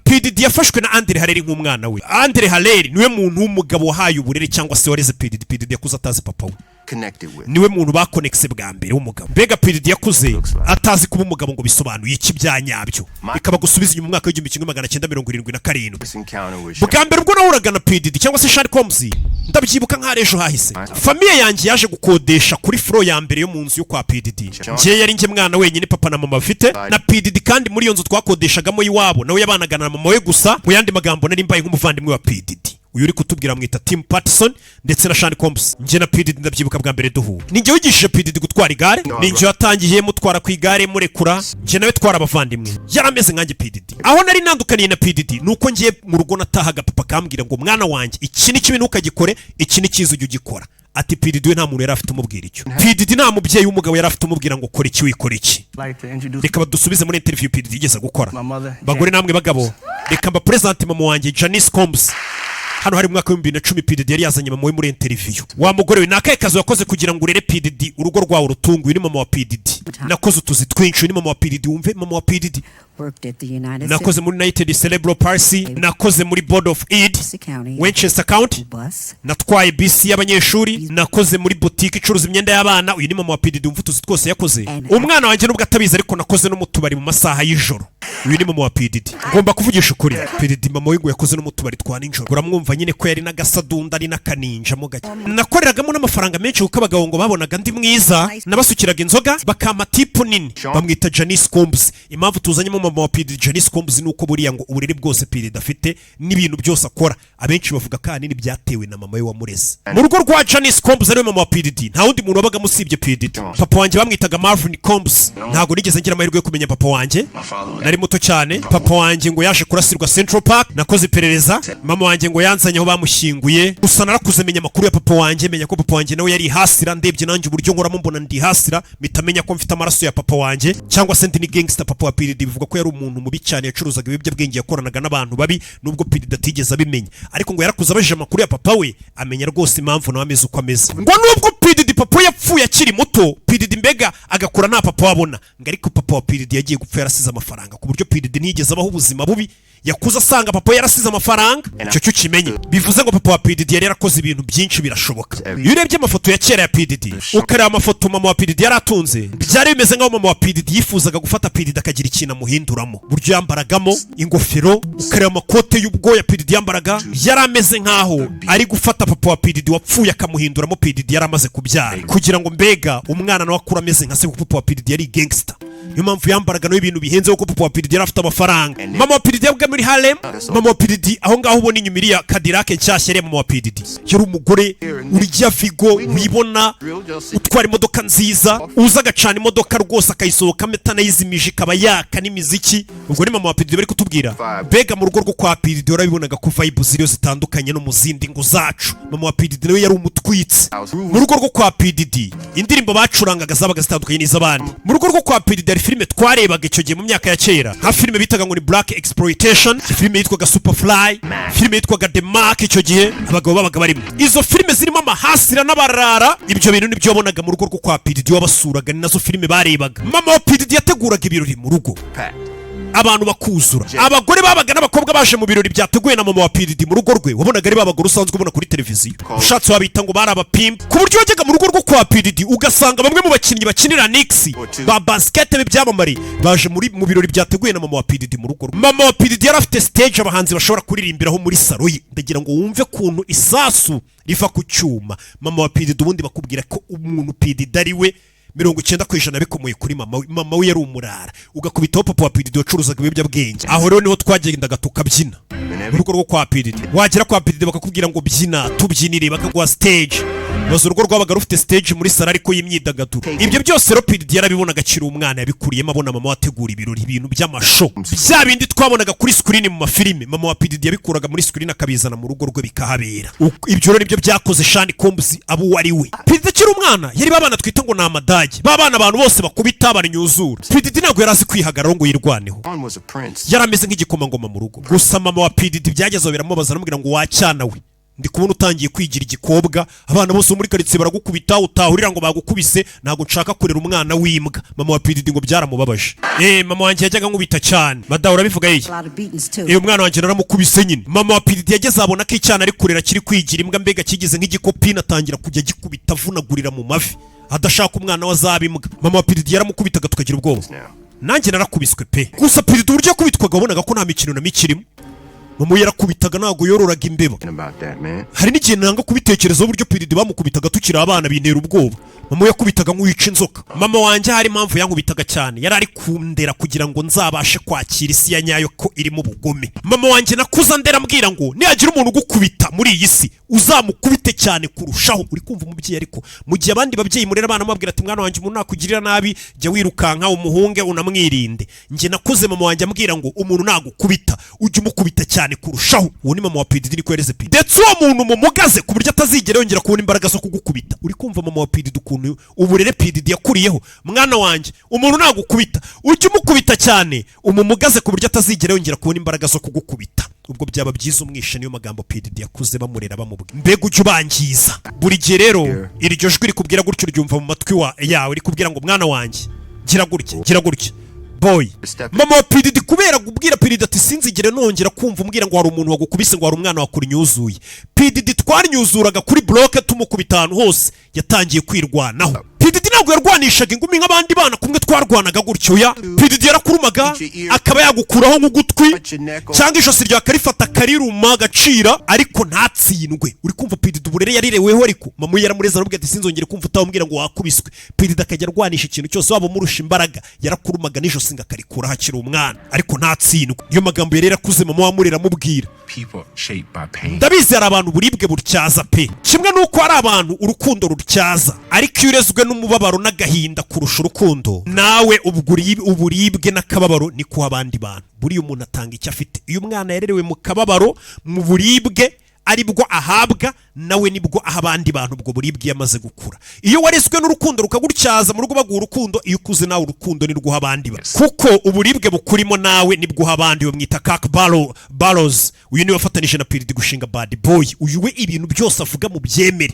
P Diddy yafashwe na Andre Harrell nk'umwana we. Andre Harrell niwe muntu w'umugabo wahaye uburere cyangwa se wareze P Diddy. P Diddy yakuze atazi papa we. Connected with. Niwe muntu bakonekise bwa mbere w'umugabo. Mbega P Diddy yakuze atazi kuba umugabo ngo bisobanuye iki bya nyabyo. Bikaba gusubiza inyuma mu mwaka w'1977. This encounter with Bwa mbere ubwo nahuraga na P Diddy cyangwa se Sean Combs, Ndabyibuka nk'aho ari ejo hahise. Famille yanjye yaje gukodesha kuri floor ya mbere yo mu nzu yo kwa PDD. Njye yari njye mwana wenyine papa na mama bafite na PDD, kandi muri iyo nzu twakodeshagamo iwabo nawe yabanaga na mama we gusa. Mu yandi magambo, nari mbaye nk'umuvandimwe wa PDD. Uyu uri kutubwira mwita Tim Patterson ndetse na Sean Combs. Njye na PDD, ndabyibuka bwa mbere duhura, ni njye wigishije PDD gutwara igare, ni njye watangiye mutwara ku igare murekura. Njye nawe twara abavandimwe, yari ameze nkanjye PDD. Aho nari nandukaniye na PDD ni uko ngiye mu rugo natahaga papa akambwira ngo: "Mwana wanjye, iki ni kibi, ntukagikore, iki ni cyiza, ujye ugikora." Ati PDD we nta muntu yari afite umubwira icyo. PDD nta mubyeyi w'umugabo yari afite umubwira ngo: "Kora iki, wikora iki." Like to introduce Reka badusubize muri interview PDD yigeze gukora. my mother. Bagore namwe bagabo, reka mbapresente mama wanjye Janice Combs. Hano hari mu mwaka wa 2010, PDD yari yazanye mama we muri interview. Wa mugore we, ni akahe kazi wakoze kugira ngo urere PDD, urugo rwawe urutunge? Uyu ni mama wa PDD. Nakoze utuzi twinshi. Uyu ni mama wa PDD, wumve mama wa PDD. Worked at the United Nakoze muri United Cerebral Palsy, nakoze muri Board of Ed States County Winchester County bus. natwaye bisi y'abanyeshuri, nakoze muri boutique icuruza imyenda y'abana. Uyu ni mama wa PDD, wumva utuzi twose yakoze. Umwana wanjye nubwo atabizi, ariko nakoze no mu tubari mu masaha y'ijoro. Uyu ni mama wa PDD. Ngomba kuvugisha ukuri, PDD mama we ngo yakoze no mu tubari twa nijoro. Uramwumva nyine ko yari n'agasadunda, ari n'akaninja mo gake. Nakoreragamo n'amafaranga menshi kuko abagabo ngo babonaga ndi mwiza, nabasukiraga inzoga bakampa tip nini. Bamwita Janice Combs. Impamvu tuzanyemo mama wa PDD Janice Combs ni uko buriya ngo uburere bwose PDD afite n'ibintu byose akora, abenshi bavuga ko ahanini byatewe na mama we wamureze. Mu rugo rwa Janice Combs, ariwe mama wa PDD, nta wundi muntu wabagamo usibye PDD. Papa wanjye bamwitaga Marvin Combs. Ntabwo nigeze ngira amahirwe yo kumenya papa wanjye, nari muto cyane. Papa wanjye ngo yaje kurasirwa Central Park. Nakoze iperereza, mama wanjye ngo yanzanye aho bamushyinguye. Gusa narakuze menya amakuru ya papa wanjye, menya ko papa wanjye nawe yari hustler. Ndebye nanjye uburyo nkoramo mbona ndi hustler, mpita menya ko mfite amaraso ya papa wanjye cyangwa se ndi ni gangster. Papa wa PDD bivuga ko yari umuntu mubi cyane, yacuruzaga ibiyobyabwenge, yakoranaga n'abantu babi, nubwo PDD atigeze abimenya. Ariko ngo yarakuze abajije amakuru ya papa we, amenya rwose impamvu nawe ameze uko ameze. Ngo nubwo PDD papa we yapfuye akiri muto, PDD mbega agakura nta papa wabona, ngo ariko papa wa PDD yagiye gupfa yarasize amafaranga, ku buryo PDD ntiyigeze abaho ubuzima bubi, yakuze asanga papa we yarasize amafaranga. Icyo cyo ukimenye. Bivuze ngo papa wa PDD yari yarakoze ibintu byinshi birashoboka. Iyo urebye amafoto ya kera ya PDD, ukareba amafoto mama wa PDD yari atunze, byari bimeze nk'aho mama wa PDD yifuzaga gufata PDD akagira ikintu amuhinduramo. Buryo yambaragamo ingofero, ukareba amakote y'ubwoya PDD yambaraga, yari ameze nk'aho ari gufata papa wa PDD wapfuye akamuhinduramo PDD yari amaze kubyara, kugira ngo mbega umwana nawe akure ameze nka se, kuko papa wa PDD yari gangster. Niyo mpamvu yambaraga nawe ibintu bihenze, kuko papa wa PDD yari afite amafaranga. Mama wa PDD yabaga muri Harlem. Mama wa PDD aho ngaho ubona inyuma iriya Cadillac nshyashya yari mama wa PDD. Yari umugore urya vigo, wibona, utwara imodoka nziza, uza agacana imodoka rwose akayisohokamo itanayizimije, ikaba yaka n'imiziki. Ubwo ni mama wa PDD bari kutubwira. Mbega mu rugo rwo kwa PDD warabibonaga ko vibe ziriyo zitandukanye no mu zindi ngo zacu. Mama wa PDD nawe yari umutwitsi. Mu rugo rwo kwa PDD indirimbo bacurangaga zabaga zitandukanye n'iz'abandi. Mu rugo rwo kwa PDD hari filime twarebaga icyo gihe mu myaka ya kera, nka filime bitaga ngo ni Black Exploitation, filime yitwaga Superfly, filime yitwaga The Mark. Icyo gihe abagabo babaga barimo izo filime zirimo amahustler n'abarara. Ibyo bintu nibyo wabonaga mu rugo rwo kwa PDD wabasuraga, ni nazo filime barebaga. Mama wa PDD yateguraga ibirori mu rugo, abantu bakuzura. Abagore babaga n'abakobwa baje mu birori byateguwe na mama wa PDD mu rugo rwe, wabonaga ari babagore usanzwe ubona kuri televiziyo. Ushatse wabita ngo bari abapimpa, ku buryo wajyaga mu rugo rwo kwa PDD ugasanga bamwe mu bakinnyi bakinira Knicks ba basket b'ibyamamare baje muri mu birori byateguwe na mama wa PDD mu rugo rwe. Mama wa PDD yari afite stage abahanzi bashobora kuririmbiraho muri salo ye. Ndagira ngo wumve kuntu isasu riva ku cyuma. Mama wa PDD, ubundi bakubwira ko umuntu PDD ari we, 90% bikomoye kuri mama we. Mama we yari umurara, ugakubitaho papa wa PDD wacuruzaga ibiyobyabwenge. Aho rero niho twagendaga tukabyina mu rugo rwo kwa PDD. Wagera kwa PDD bakakubwira ngo: "Byina tubyinire," bakaguha stage. Baza urugo rwabaga rufite stage muri salo ariko y'imyidagaduro. Ibyo byose rero PDD yarabibonaga akiri umwana, yabikuriyemo abona mama wategura ibirori, ibintu by'amashow, bya bindi twabonaga kuri screen mu mafilime. Mama wa PDD yabikuraga muri screen akabizana mu rugo rwe bikahabera. Ibyo rero nibyo byakoze Sean Combs abo uwo ari we. PDD akiri umwana yari babana twita ngo ni amadage, babana abantu bose bakubita baranyuzura. PDD ntabwo yari azi kwihagararaho ngo yirwaneho. Sean was a prince. Yari ameze nk'igikomangoma mu rugo. Gusa mama wa PDD byagezeho biramubaza, aramubwira ngo: "Wacyana we, ndi kubona utangiye kwigira igikobwa, abana bose bo muri karitsiye baragukubita, utahurira ngo bagukubise, ntabwo nshaka kurera umwana w'imbwa." Mama wa PDD ngo byaramubabaje. Mama wanjye yajyaga nkubita cyane. Madamu, urabivuga iki? A lot of beatings too. Iyo mwana wanjye naramukubise nyine. Mama wa PDD yageze abona ko icyana ari kurera kiri kwigira imbwa, mbega kigize nk'igikopine, atangira kujya gikubita avunagurira mu mavi, adashaka umwana we azaba imbwa. Mama wa PDD yaramukubitaga tukagira ubwoba. Nanjye narakubiswe pe. Gusa PDD uburyo yakubitwaga wabonaga ko nta mikino na mike irimo. Mama we yarakubitaga, ntabwo yororaga imbeba. About that, man. Hari n'igihe nanga kubitekerezaho uburyo P Diddy bamukubitaga tukiri abana, bintera ubwoba. Mama we yakubitaga nk'uwica inzoka. Mama wanjye hari impamvu yankubitaga cyane, yari ari kundera kugira ngo nzabashe kwakira isi ya nyayo ko irimo ubugome. Mama wanjye nakuze andera ambwira ngo nihagira umuntu ugukubita muri iyi si, uzamukubite cyane kurushaho. Uri kumva umubyeyi? Ariko mu gihe abandi babyeyi murera abana mubabwira ati: "Mwana wanjye, umuntu nakugirira nabi, jya wirukanka umuhunge unamwirinde," njye nakuze mama wanjye ambwira ngo umuntu nagukubita, ujye umukubita cyane kurushaho. Uwo ni mama wa P Diddy, niko yareze P Diddy, ndetse uwo muntu mumugaze ku buryo atazigera yongera kubona imbaraga zo kugukubita. Uri kumva mama wa P Diddy ukuntu uburere P Diddy yakuriyeho? Mwana wanjye, umuntu nagukubita, ujye umukubita cyane, umumugaze ku buryo atazigera yongera kubona imbaraga zo kugukubita. Ubwo byaba byiza umwishe. Niyo magambo P Diddy yakuze bamurera bamubwira. Mbega ujya ubangiza buri gihe. Rero iryo jwi rikubwira gutyo, uryumva mu matwi yawe rikubwira ngo: "Mwana wanjye, gira gutya, gira gutya, boy." Mama wa P Diddy, kubera kubwira P Diddy ati: "Sinzigere nongera kumva umbwira ngo hari umuntu wagukubise, ngo hari umwana wakunyuzuye," P Diddy twanyuzuraga kuri block tumukubita ahantu hose, yatangiye kwirwanaho. P Diddy ntabwo yarwanishaga ingumi nk'abandi bana kumwe twarwanaga gutyo ya P Diddy yarakurumaga akaba yagukuraho nk'ugutwi cyangwa ijosi ryawe akarifata akariruma agacira, ariko ntatsindwe. Uri kumva P Diddy uburere yarireweho? Ariko mama we yaramureze, aramubwira ati: "Sinzongere kumva utawumbwira ngo wakubiswe." P Diddy akajya arwanisha ikintu cyose waba umurusha imbaraga, yarakurumaga n'ijosi ngo akarikuraho akiri umwana, ariko ntatsindwe. Niyo magambo yari yarakuze mama wamurera amubwira. People shaped by pain. Ndabizi, hari abantu uburibwe butyaza pe, kimwe n'uko hari abantu urukundo rutyaza, ariko iyo urezwe n'umubabaro n'agahinda kurusha urukundo, nawe ubwo uburibwe n'akababaro niko abandi bantu. Buriya umuntu atanga icyo afite. Iyo umwana yarerewe mu kababaro, mu buribwe, aribwo ahabwa, nawe nibwo aha abandi bantu ubwo buribwe iyo amaze gukura. Iyo warezwe n'urukundo rukagutyaza mu rugo, baguha urukundo, iyo ukuze nawe urukundo nirwo uha abandi kuko uburibwe bukurimo nawe nibwo uha abandi. Bamwita Kak Barozi. Uyu niwe wafatanije na P Diddy gushinga Bad Boy. Uyu we ibintu byose avuga mu byemere,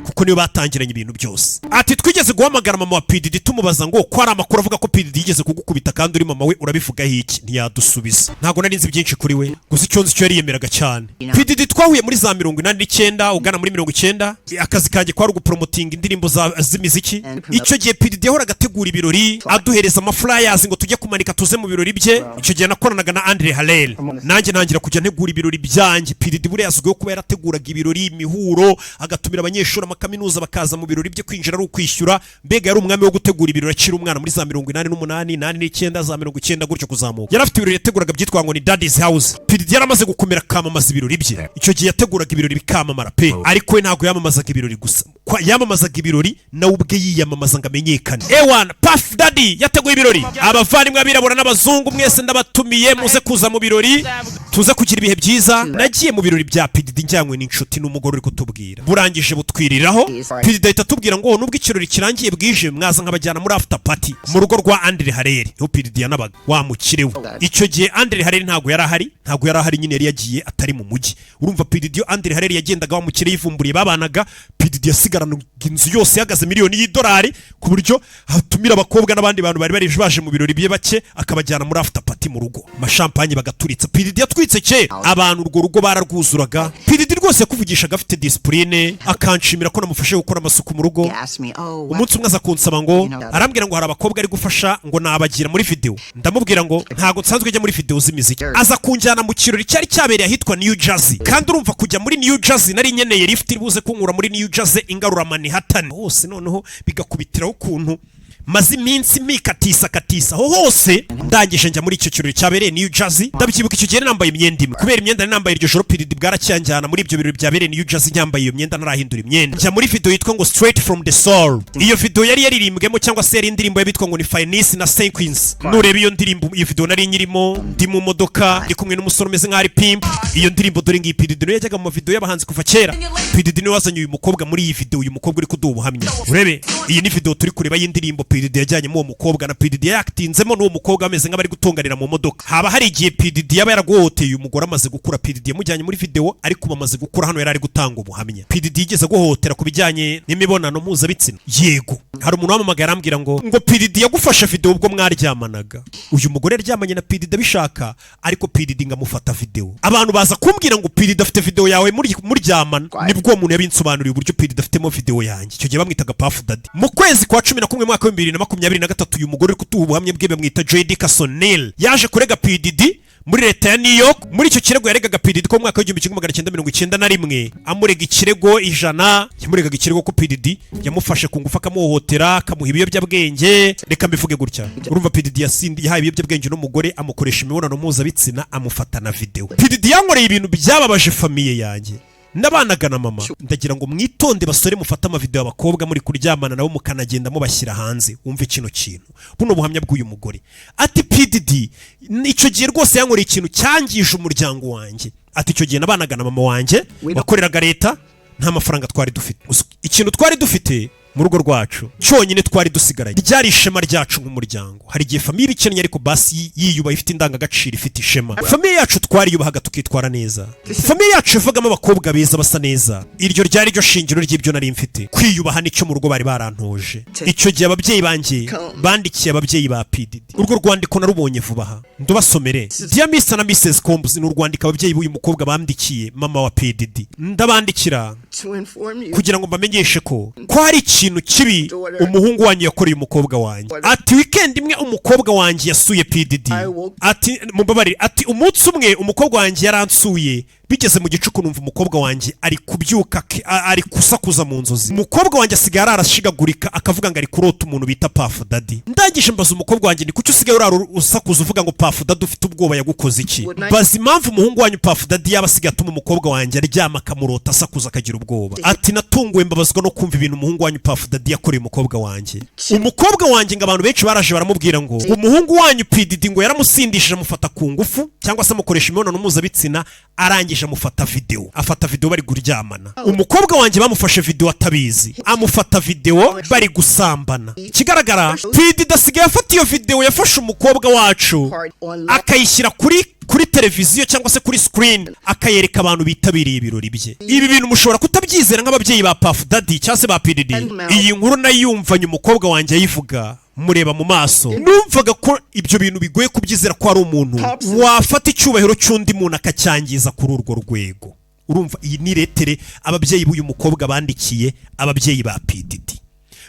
kuko niwe batangiranye ibintu byose. Ati: "Twigeze guhamagara mama wa P Diddy tumubaza ngo ko hari amakuru avuga ko P Diddy yigeze kugukubita kandi uri mama we, urabivugaho iki?" Ntiyadusubiza. Ntabwo nari nzi byinshi kuri we, gusa icyo nzi cyo yariyemeraga cyane. P Diddy twahuye muri za 89 ugana muri 90. Akazi kanjye kwari ugupromotinga indirimbo z'imiziki. Icyo gihe P Diddy yahoraga ategura ibirori, aduhereza amaflyers ngo tujye kumanika, tuze mu birori bye. Icyo gihe nakoranaga na Andre Harrell, nanjye ntangira kujya ntegura ibirori byanjye. P Diddy buriya azwiho kuba yarateguraga ibirori, imihuro, agatumira abanyeshuri amakaminuza bakaza mu birori bye, kwinjira ari ukwishyura. Mbega yari umwami wo gutegura ibirori akiri umwana muri za 88, 89, za 90 gutyo kuzamuka. Yari afite ibirori yateguraga byitwa ngo ni Daddy's House. P Diddy yaramaze gukomera, akamamaza ibirori bye. Icyo gihe yateguraga ibirori bikamamara pe, ariko we ntabwo yamamazaga ibirori gusa. Yamamazaga ibirori nawe ubwe yiyamamaza ngo amenyekane. Ewana Puff Daddy yateguye ibirori: "Abavandimwe abirabura n'abazungu mwese ndabatumiye, muze kuza mu birori, tuze kugira ibihe byiza." Nagiye mu birori bya P Diddy njyanywe n'inshuti n'umugore uri kutubwira. Burangije butwiriraho, P Diddy ahita atubwira ngo nubwo ikirori kirangiye bwije, mwaza nkabajyana muri after party mu rugo rwa Andre Harrell, niho P Diddy yanabaga, wa mukire we. Icyo gihe Andre Harrell ntabwo yari ahari, ntabwo yari ahari nyine, yari yagiye atari mu mujyi. Urumva P Diddy, iyo Andre Harrell yagendaga, wa mukire yivumburiye babanaga, P Diddy yasigaranaga inzu yose ihagaze miliyoni y'idolari, ku buryo atumira abakobwa n'abandi bantu bari bari baje mu birori bye bake, akabajyana muri after party mu rugo, amashampanye bagaturitsa. P Diddy yatwitse kera abantu, urwo rugo bararwuzuraga. P Diddy rwose yakuvugishaga afite discipline, akanshimira ko namufashe gukora amasuku mu rugo. He asked me, oh, what? Umunsi umwe aza kunsaba ngo, arambwira ngo hari abakobwa ari gufasha, ngo nabagira muri video. Ndamubwira ngo ntabwo nsanzwe njya muri video z'imiziki. Aza kunjyana mu kirori cyari cyabereye ahitwa New Jersey, kandi urumva kujya muri New Jersey nari nkeneye lift iri buze kunkura muri New Jersey ingarura Manhattan hose. Noneho bigakubitiraho ukuntu maze iminsi mikatisa katisa aho hose. Ndangije njya muri icyo kirori cyabereye New Jersey. Ndabyibuka, icyo gihe nambaye imyenda imwe, kubera imyenda nari nambaye iryo joro P Diddy bwaracyanjyana muri ibyo birori byabereye New Jersey nyambaye iyo myenda, ntarahindura imyenda. Njya muri video yitwa ngo Straight from the Soul. Iyo video yari yaririmbwemo cyangwa se yari indirimbo y'abitwa ngo ni Finesse na Sequence. Nureba iyo ndirimbo, iyo video nari nyirimo, ndi mu modoka, ndi kumwe n'umusore umeze nk'aho ari pimp. Iyo ndirimbo dore ngiyi. P Diddy niwe yajyaga mu mavideo y'abahanzi kuva kera. P Diddy niwe wazanye uyu mukobwa muri iyi video, uyu mukobwa uri kuduha ubuhamya. Urebe, iyi ni video turi kureba y'indirimbo P Diddy yajyanyemo uwo mukobwa, na P Diddy yakitinzemo n'uwo mukobwa, bameze nk'abari gutunganira mu modoka. Haba hari igihe P Diddy yaba yaraguhoteye uyu mugore amaze gukura? P Diddy yamujyanye muri video ariko ubu amaze gukura, hano yari ari gutanga ubuhamya. P Diddy yigeze guhohotera ku bijyanye n'imibonano mpuzabitsina? Yego. Hari umuntu wamamagaye arambwira ngo P Diddy yagufashe video ubwo mwaryamanaga. Uyu mugore yaryamanye na P Diddy abishaka, ariko P Diddy ngo amufata video. Abantu baza kumbwira ngo P Diddy afite video yawe muryamana. Nibwo uwo muntu yabinsobanuriye uburyo P Diddy afitemo video yanjye. Icyo gihe bamwitaga Puff Daddy. Mu kwezi kwa 11 mwaka wa 2023, uyu mugore uri kutuha ubuhamya bwe bamwita J Dickerson Neal, yaje kurega P Diddy Muri leta ya New York. Muri icyo kirego yaregaga P Diddy ko mu mwaka w'1991 amurega ikirego 100, yamuregaga ikirego ko P Diddy yamufashe ku ngufu, akamuhohotera, akamuha ibiyobyabwenge. Reka mbivuge gutya, urumva P Diddy yasindi yahaye ibiyobyabwenge n'umugore, amukoresha imibonano mpuzabitsina, amufata na videwo. P Diddy yankoreye ibintu byababaje famille yanjye nabanaga na mama. Ndagira ngo mwitonde basore, mufate amavideo abakobwa muri kuryamana nabo mukanagenda mubashyira hanze. Wumve kino kintu, buno buhamya bw'uyu mugore. Ati P Diddy icyo gihe rwose yankoreye ikintu cyangije umuryango wanjye. Ati icyo gihe nabanaga na mama wanjye wakoreraga leta, nta mafaranga twari dufite. Ikintu twari dufite mu rugo rwacu cyonyine twari dusigaranye ryari ishema ryacu nk'umuryango. Hari igihe famille iba ikennye ariko basi yiyubaha, ifite indangagaciro, ifite ishema. Famille yacu twariyubahaga, tukitwara neza. Famille yacu ivugamo abakobwa beza basa neza. Iryo ryari ryo shingiro ry'ibyo nari mfite, kwiyubaha nicyo mu rugo bari barantoje. Icyo gihe ababyeyi banjye bandikiye ababyeyi ba P Diddy. Urwo rwandiko narubonye vuba aha, ndubasomere. Dear Mr na Mrs Combs, ni urwandiko ababyeyi b'uyu mukobwa bandikiye mama wa P Diddy. Ndabandikira To inform you kugira ngo mbamenyeshe ko hari ikintu kibi umuhungu wanyu yakoreye umukobwa wanjye. Ati weekend imwe umukobwa wanjye yasuye P Diddy. Ati mumbabarire, ati umunsi umwe umukobwa wanjye yaransuye, bigeze mu gicuku numva umukobwa wanjye ari kubyuka ari gusakuza mu nzozi. Umukobwa wanjye asigaye ararashigagurika, akavuga ngo ari kurota umuntu bita Puff Daddy. Ndangije mbaza umukobwa wanjye ni kuki usigaye urara usakuza uvuga ngo Puff Daddy, ufite ubwoba yagukoze iki? Baza impamvu umuhungu wanyu Puff Daddy yaba asigaye atuma umukobwa wanjye aryama akamurota asakuza akagira ubwoba. Ati natunguwe, mbabazwa no kumva ibintu umuhungu wanyu Puff Daddy yakoreye umukobwa wanjye. Umukobwa wanjye ngo abantu benshi baraje baramubwira ngo umuhungu wanyu P Diddy ngo yaramusindishije, amufata ku ngufu cyangwa se amukoresha imibonano mpuzabitsina, arangije amufata videwo, afata videwo bari kuryamana. Umukobwa wanjye bamufashe videwo atabizi, amufata videwo bari gusambana. Ikigaragara P Diddy asigaye afata iyo videwo yafashe umukobwa wacu, akayishyira kuri televiziyo cyangwa se kuri screen, akayereka abantu bitabiriye ibirori bye. Ibi bintu mushobora kutabyizera nk'ababyeyi ba Puff Daddy cyangwa se ba P Diddy. Iyi nkuru nayumvanye umukobwa wanjye ayivuga, mureba mu maso, numvaga ko ibyo bintu bigoye kubyizera ko ari umuntu wafata icyubahiro cy'undi muntu akacyangiza kuri urwo rwego. Urumva iyi ni letter ababyeyi b'uyu mukobwa bandikiye ababyeyi ba P Diddy,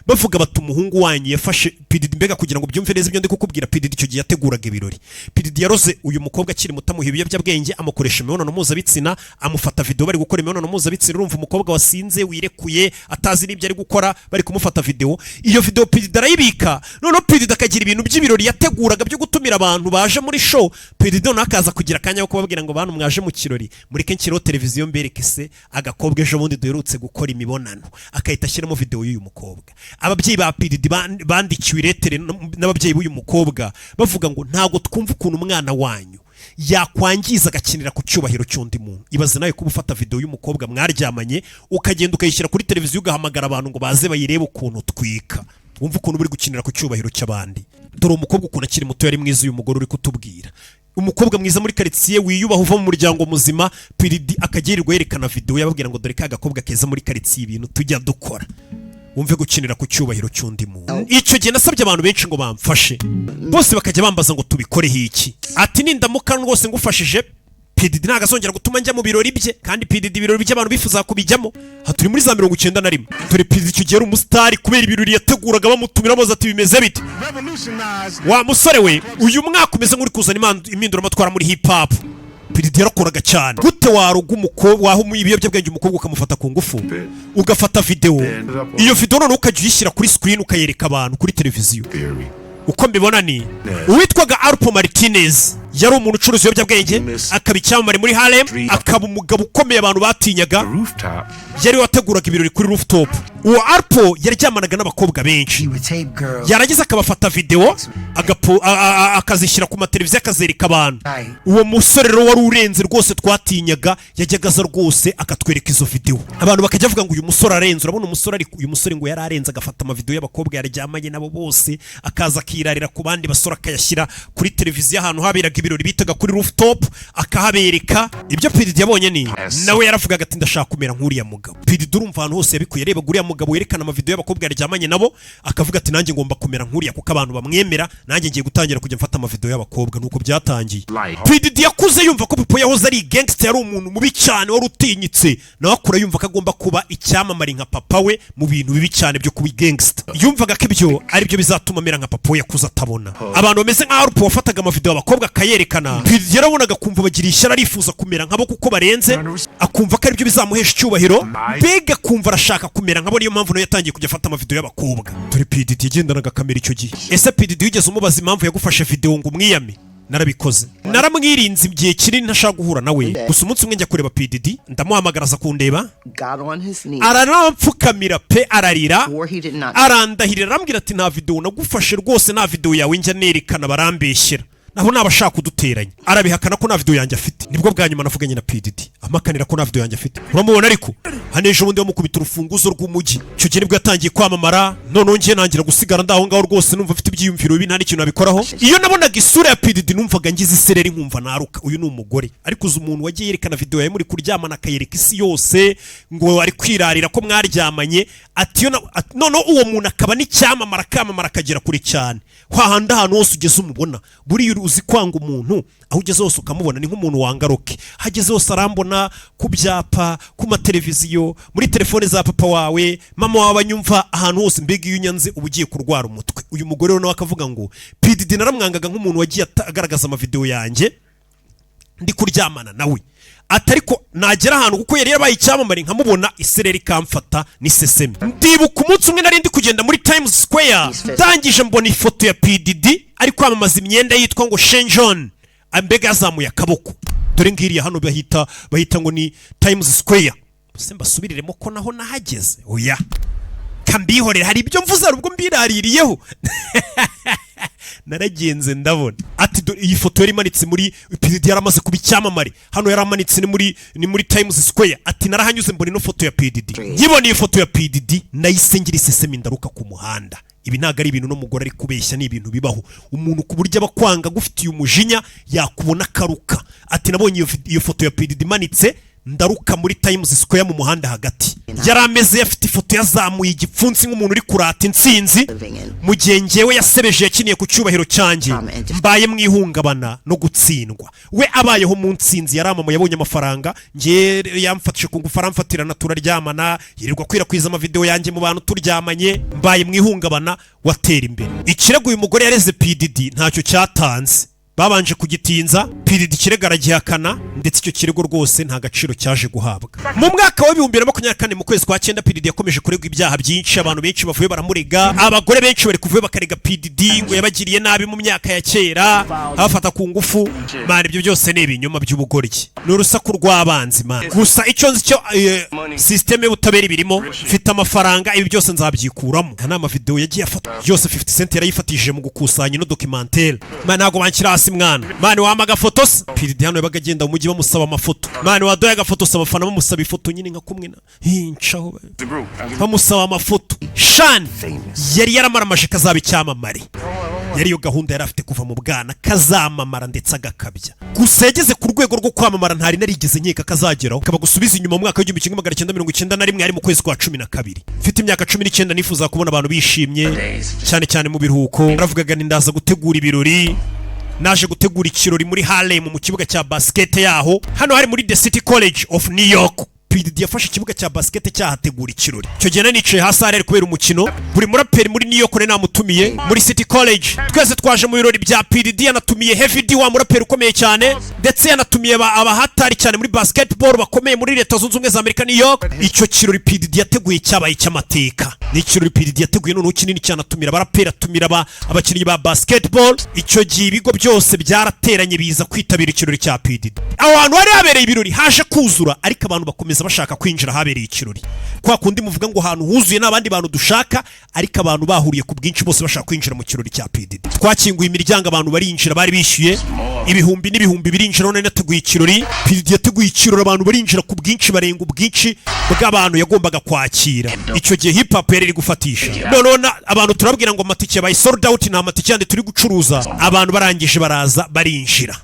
bavuga bati umuhungu wanyu yafashe P Diddy. Mbega kugira ngo byumve neza ibyo ndi kukubwira, P Diddy icyo gihe yateguraga ibirori. P Diddy yaroze uyu mukobwa akiri muto, amuha ibiyobyabwenge, amukoresha imibonano mpuzabitsina, amufata video bari gukora imibonano mpuzabitsina. Urumva umukobwa wasinze, wirekuye, atazi n'ibyo ari gukora, bari kumufata video. Iyo video P Diddy arayibika. Noneho P Diddy akagira ibintu by'ibirori yateguraga byo gutumira abantu baje muri show. P Diddy noneho akaza kugira akanya ko kubabwira ngo bantu mwaje mu kirori, mureke nshyiraho televiziyo mbereke se agakobwa ejo bundi duherutse gukora imibonano, akahita ashyiramo video y'uyu mukobwa. Ababyeyi ba P Diddy bandikiwe i letter n'ababyeyi b'uyu mukobwa, bavuga ngo ntabwo twumva ukuntu umwana wanyu yakwangiza, agakinira ku cyubahiro cy'undi muntu. Ibaze nawe kuba ufata video y'umukobwa mwaryamanye, ukagenda ukayishyira kuri televiziyo, ugahamagara abantu ngo baze bayirebe ukuntu utwika. Wumva ukuntu uri gukinira ku cyubahiro cy'abandi. Dore umukobwa ukuntu akiri muto yari mwiza. Uyu mugore uri kutubwira, umukobwa mwiza muri karitsiye, wiyubaha, uva mu muryango muzima. P Diddy akagirirwa yerekana video yababwira ngo dore ka gakobwa keza muri karitsiye, ibintu tujya dukora. Wumve gukinira ku cyubahiro cy'undi muntu. Icyo gihe nasabye abantu benshi ngo bamfashe, bose bakajya bambaza ngo tubikoreho iki. Ati nindamuka rwose ngufashije, P Diddy ntabwo azongera gutuma njya mu birori bye, kandi P Diddy ibirori by'abantu bifuza kubijyamo. Aha turi muri za 91. Dore P Diddy icyo gihe yari umusitari kubera ibirori yateguraga, bamutumira bamubaza ati bimeze bite wa musore we? Uyu mwaka umeze nk'uri kuzana impinduramatwara muri hip hop. P Diddy yarakoraga cyane. Gute waruga umukobwa, waha ibiyobyabwenge umukobwa, ukamufata ku ngufu, ugafata videwo, iyo videwo noneho ukajya uyishyira kuri screen, ukayereka abantu kuri televiziyo? Uko mbibona ni uwitwaga Alpo Martinez, yari umuntu ucuruza ibiyobyabwenge, akaba icyamamare muri Harlem, akaba umugabo ukomeye abantu batinyaga, yari wateguraga ibirori kuri rooftop. Uwo Alpo yaryamanaga n'abakobwa benshi, yarangiza akabafata videwo, akazishyira ku mateleviziyo, akazereka abantu. Uwo musore rero wari urenze rwose twatinyaga, yajyaga aza rwose akatwereka izo videwo, abantu bakajya bavuga ngo uyu musore arenze. Urabona umusore, ariko uyu musore ngo yari arenze, agafata amavidewo y'abakobwa yaryamanye nabo bose, akaza akirarira ku bandi basore, akayashyira kuri televiziyo ahantu haberaga ibirori bitaga kuri rooftop, akahabereka. Ibyo P Diddy yabonye ni nawe yaravugaga ati ndashaka kumera nk'uriya mugabo. P Diddy urumva ahantu hose yabikuye, yarebaga uriya mugabo werekana amavidewo y'abakobwa yaryamanye nabo, akavuga ati nanjye ngomba kumera nk'uriya kuko abantu bamwemera, nanjye ngiye gutangira kujya mfata amavidewo y'abakobwa. Nuko byatangiye. P Diddy yakuze yumva ko papa yahoze ari gangster, yari umuntu mubi cyane wari utinyitse, nawe akura yumva ko agomba kuba icyamamare nka papa we mu bintu bibi cyane byo kuba gangster. Yumvaga ko ibyo ari byo bizatuma amera nka papa we. Yakuze atabona abantu bameze nka Alpo wafataga amavidewo abakobwa akayereka. ayerekana. P Diddy yarabonaga akumva bagira ishyari, arifuza kumera nkabo kuko barenze, akumva ko aribyo bizamuhesha icyubahiro. Mbega akumva arashaka kumera nkabo, niyo mpamvu nawe yatangiye kujya afata amavideo y'abakobwa. Dore P Diddy yagendanaga kamera icyo gihe. Ese P Diddy wigeze umubaza impamvu yagufashe video ngo umwiyame? Narabikoze, naramwirinze igihe kinini, ntashaka guhura nawe. Gusa umunsi umwe njya kureba P Diddy, ndamuhamagara aza kundeba. Got on his knees. Araramfukamira pe, ararira. Swore he did not. Arandahirira, arambwira ati: "Nta video nagufashe rwose, nta video yawe njya nerekana, barambeshyera, naho nabashaka kuduteranya." Arabihakana ko nta video yanjye afite. Nibwo bwa nyuma navuganye na P Diddy, amakanira ko nta video yanjye afite. Uramubona ariko hano ejo bundi bamukubita urufunguzo rw'umujyi. Icyo gihe nibwo yatangiye kwamamara. Noneho ngiye ntangira gusigara ndaho ngaho rwose, numva mfite ibyiyumviro bibi, nta n'ikintu nabikoraho. Iyo nabonaga isura ya P Diddy numvaga ngize isereri, nkumva naruka. Uyu ni umugore, ariko uzi umuntu wagiye yerekana video yawe muri kuryamana, akayereka isi yose ngo ari kwirarira ko mwaryamanye? Ati iyo noneho uwo muntu akaba n'icyamamara, akamamara akagera kure cyane, hahandi ahantu hose ugeze umubona. Buriya uzi kwanga umuntu aho ugeze hose ukamubona, ni nk'umuntu wanga roke, aho ageze hose arambona, ku byapa, ku mateleviziyo, muri telefone za papa wawe, mama wawe anyumva ahantu hose. Mbega iyo unyanze uba ugiye kurwara umutwe. Uyu mugore rero nawe akavuga ngo P Diddy naramwangaga nk'umuntu wagiye agaragaza amavideo yanjye ndi kuryamana nawe, ati ariko nagera ahantu, kuko yari yarabaye icyamamare, nkamubona isereri ikamfata n'iseseme. Ndibuka umunsi umwe nari ndi kugenda muri Times Square, ndangije mbona ifoto ya P Diddy ari kwamamaza imyenda yitwa ngo Sean John, mbega yazamuye akaboko. Dore ngiriya hano bahita ngo ni Times Square. Se mbasubiriremo ko naho nahageze? Oya, kambihorera, hari ibyo mvuze hari ubwo mbiraririyeho. Naragenze ndabona ati dore iyi foto yari imanitse muri P Diddy, yaramaze kuba icyamamare. Hano yari amanitse ni muri Times Square. Ati narahanyuze mbona ino foto ya P Diddy, nkibona iyi foto ya P Diddy nahise ngira isesemi, ndaruka ku muhanda. Ibi ntabwo ari ibintu n'umugore ari kubeshya, ni ibintu bibaho. Umuntu ku buryo aba akwanga agufitiye umujinya, yakubona akaruka. Ati nabonye iyo foto ya P Diddy imanitse, ndaruka muri Times Square mu muhanda hagati. Yari ameze afite ifoto yazamuye igipfunsi nk'umuntu uri kurata intsinzi, mu gihe ngewe yasebeje, yakiniye ku cyubahiro cyanjye, mbaye mu ihungabana no gutsindwa. We abayeho mu ntsinzi, yaramamaye, yabonye amafaranga, ngewe yamfatije ku ngufu, aramfatirana turaryamana, yirirwa akwirakwiza amavideo yanjye mu bantu turyamanye, mbaye mu ihungabana, watera imbere. Ikirego uyu mugore yareze P Diddy ntacyo cyatanze, babanje kugitinza. P Diddy ikirego aragihakana, ndetse icyo kirego rwose nta gaciro cyaje guhabwa. Mu mwaka wa 2024 mu kwezi kwa 9, P Diddy yakomeje kuregwa ibyaha byinshi. Abantu benshi bavuye baramurega, abagore benshi bari kuvuye bakarega P Diddy ngo yabagiriye nabi mu myaka ya kera, abafata ku ngufu. Man, ibyo byose ni ibinyoma by'ubugoryi, ni urusaku rw'abanzi, man. Gusa icyo nzi cyo, système y'ubutabera ibirimo, mfite amafaranga, ibi byose nzabyikuramo. Aya ni amavideo yagiye afata yose, 50 Cent yarayifatishije mu gukusanya ino documentaire. Man, ntabwo banshyira hasi mwana. Man, wampa agafoto se? P Diddy hano yabaga agenda mu mujyi bamusaba amafoto. Man, waduhaye agafoto se? Abafana bamusaba ifoto nyine nka kumwe na hincaho bamusaba amafoto. Sean yari yaramaramaje kazaba icyamamare, yari iyo gahunda yari afite kuva mu bwana, kazamamara ndetse agakabya. Gusa yageze ku rwego rwo kwamamara ntari narigeze nkeka kazageraho. Kaba gusubiza inyuma mu mwaka w'1991, ari mu kwezi kwa 12, mfite imyaka 19, nifuza kubona abantu bishimye cyane cyane mu biruhuko. Naravugaga nti ndaza gutegura ibirori. Naje gutegura ikirori muri Harlem mu kibuga cya basket yaho. Hano hari muri The City College of New York. P Diddy yafashe ikibuga cya basket cyahategura ikirori. Icyo gihe nari nicaye hasi hari kubera umukino. Buri muraperi muri New York nari namutumiye muri City College. Twese twaje mu birori bya P Diddy. Yanatumiye Heavy D, wa muraperi ukomeye cyane, ndetse yanatumiye abahatari cyane muri basketball bakomeye muri Leta Zunze Ubumwe za Amerika, New York. Icyo kirori P Diddy yateguye cyabaye icy'amateka. Ni ikirori P Diddy yateguye noneho kinini cyane, atumira abaraperi, atumira abakinnyi ba basketball. Icyo gihe ibigo byose byarateranye biza kwitabira ikirori cya P Diddy. Aho hantu hari habereye ibirori haje kuzura, ariko abantu bakomeza bashaka kwinjira ahabereye ikirori. Kwa kundi muvuga ngo ahantu huzuye n'abandi bantu dushaka, ariko abantu bahuriye ku bwinshi bose bashaka kwinjira mu kirori cya P Diddy. Twakinguye imiryango, abantu barinjira, bari bishyuye ibihumbi n'ibihumbi birinjira. None nateguye ikirori, P Diddy yateguye ikirori, abantu barinjira ku bwinshi, barenga ubwinshi bw'abantu yagombaga kwakira. Icyo gihe hip hop yari iri gufatisha. Noneho abantu turabwira ngo amatike yabaye sold out, nta matike yandi turi gucuruza. Abantu barangije baraza barinjira,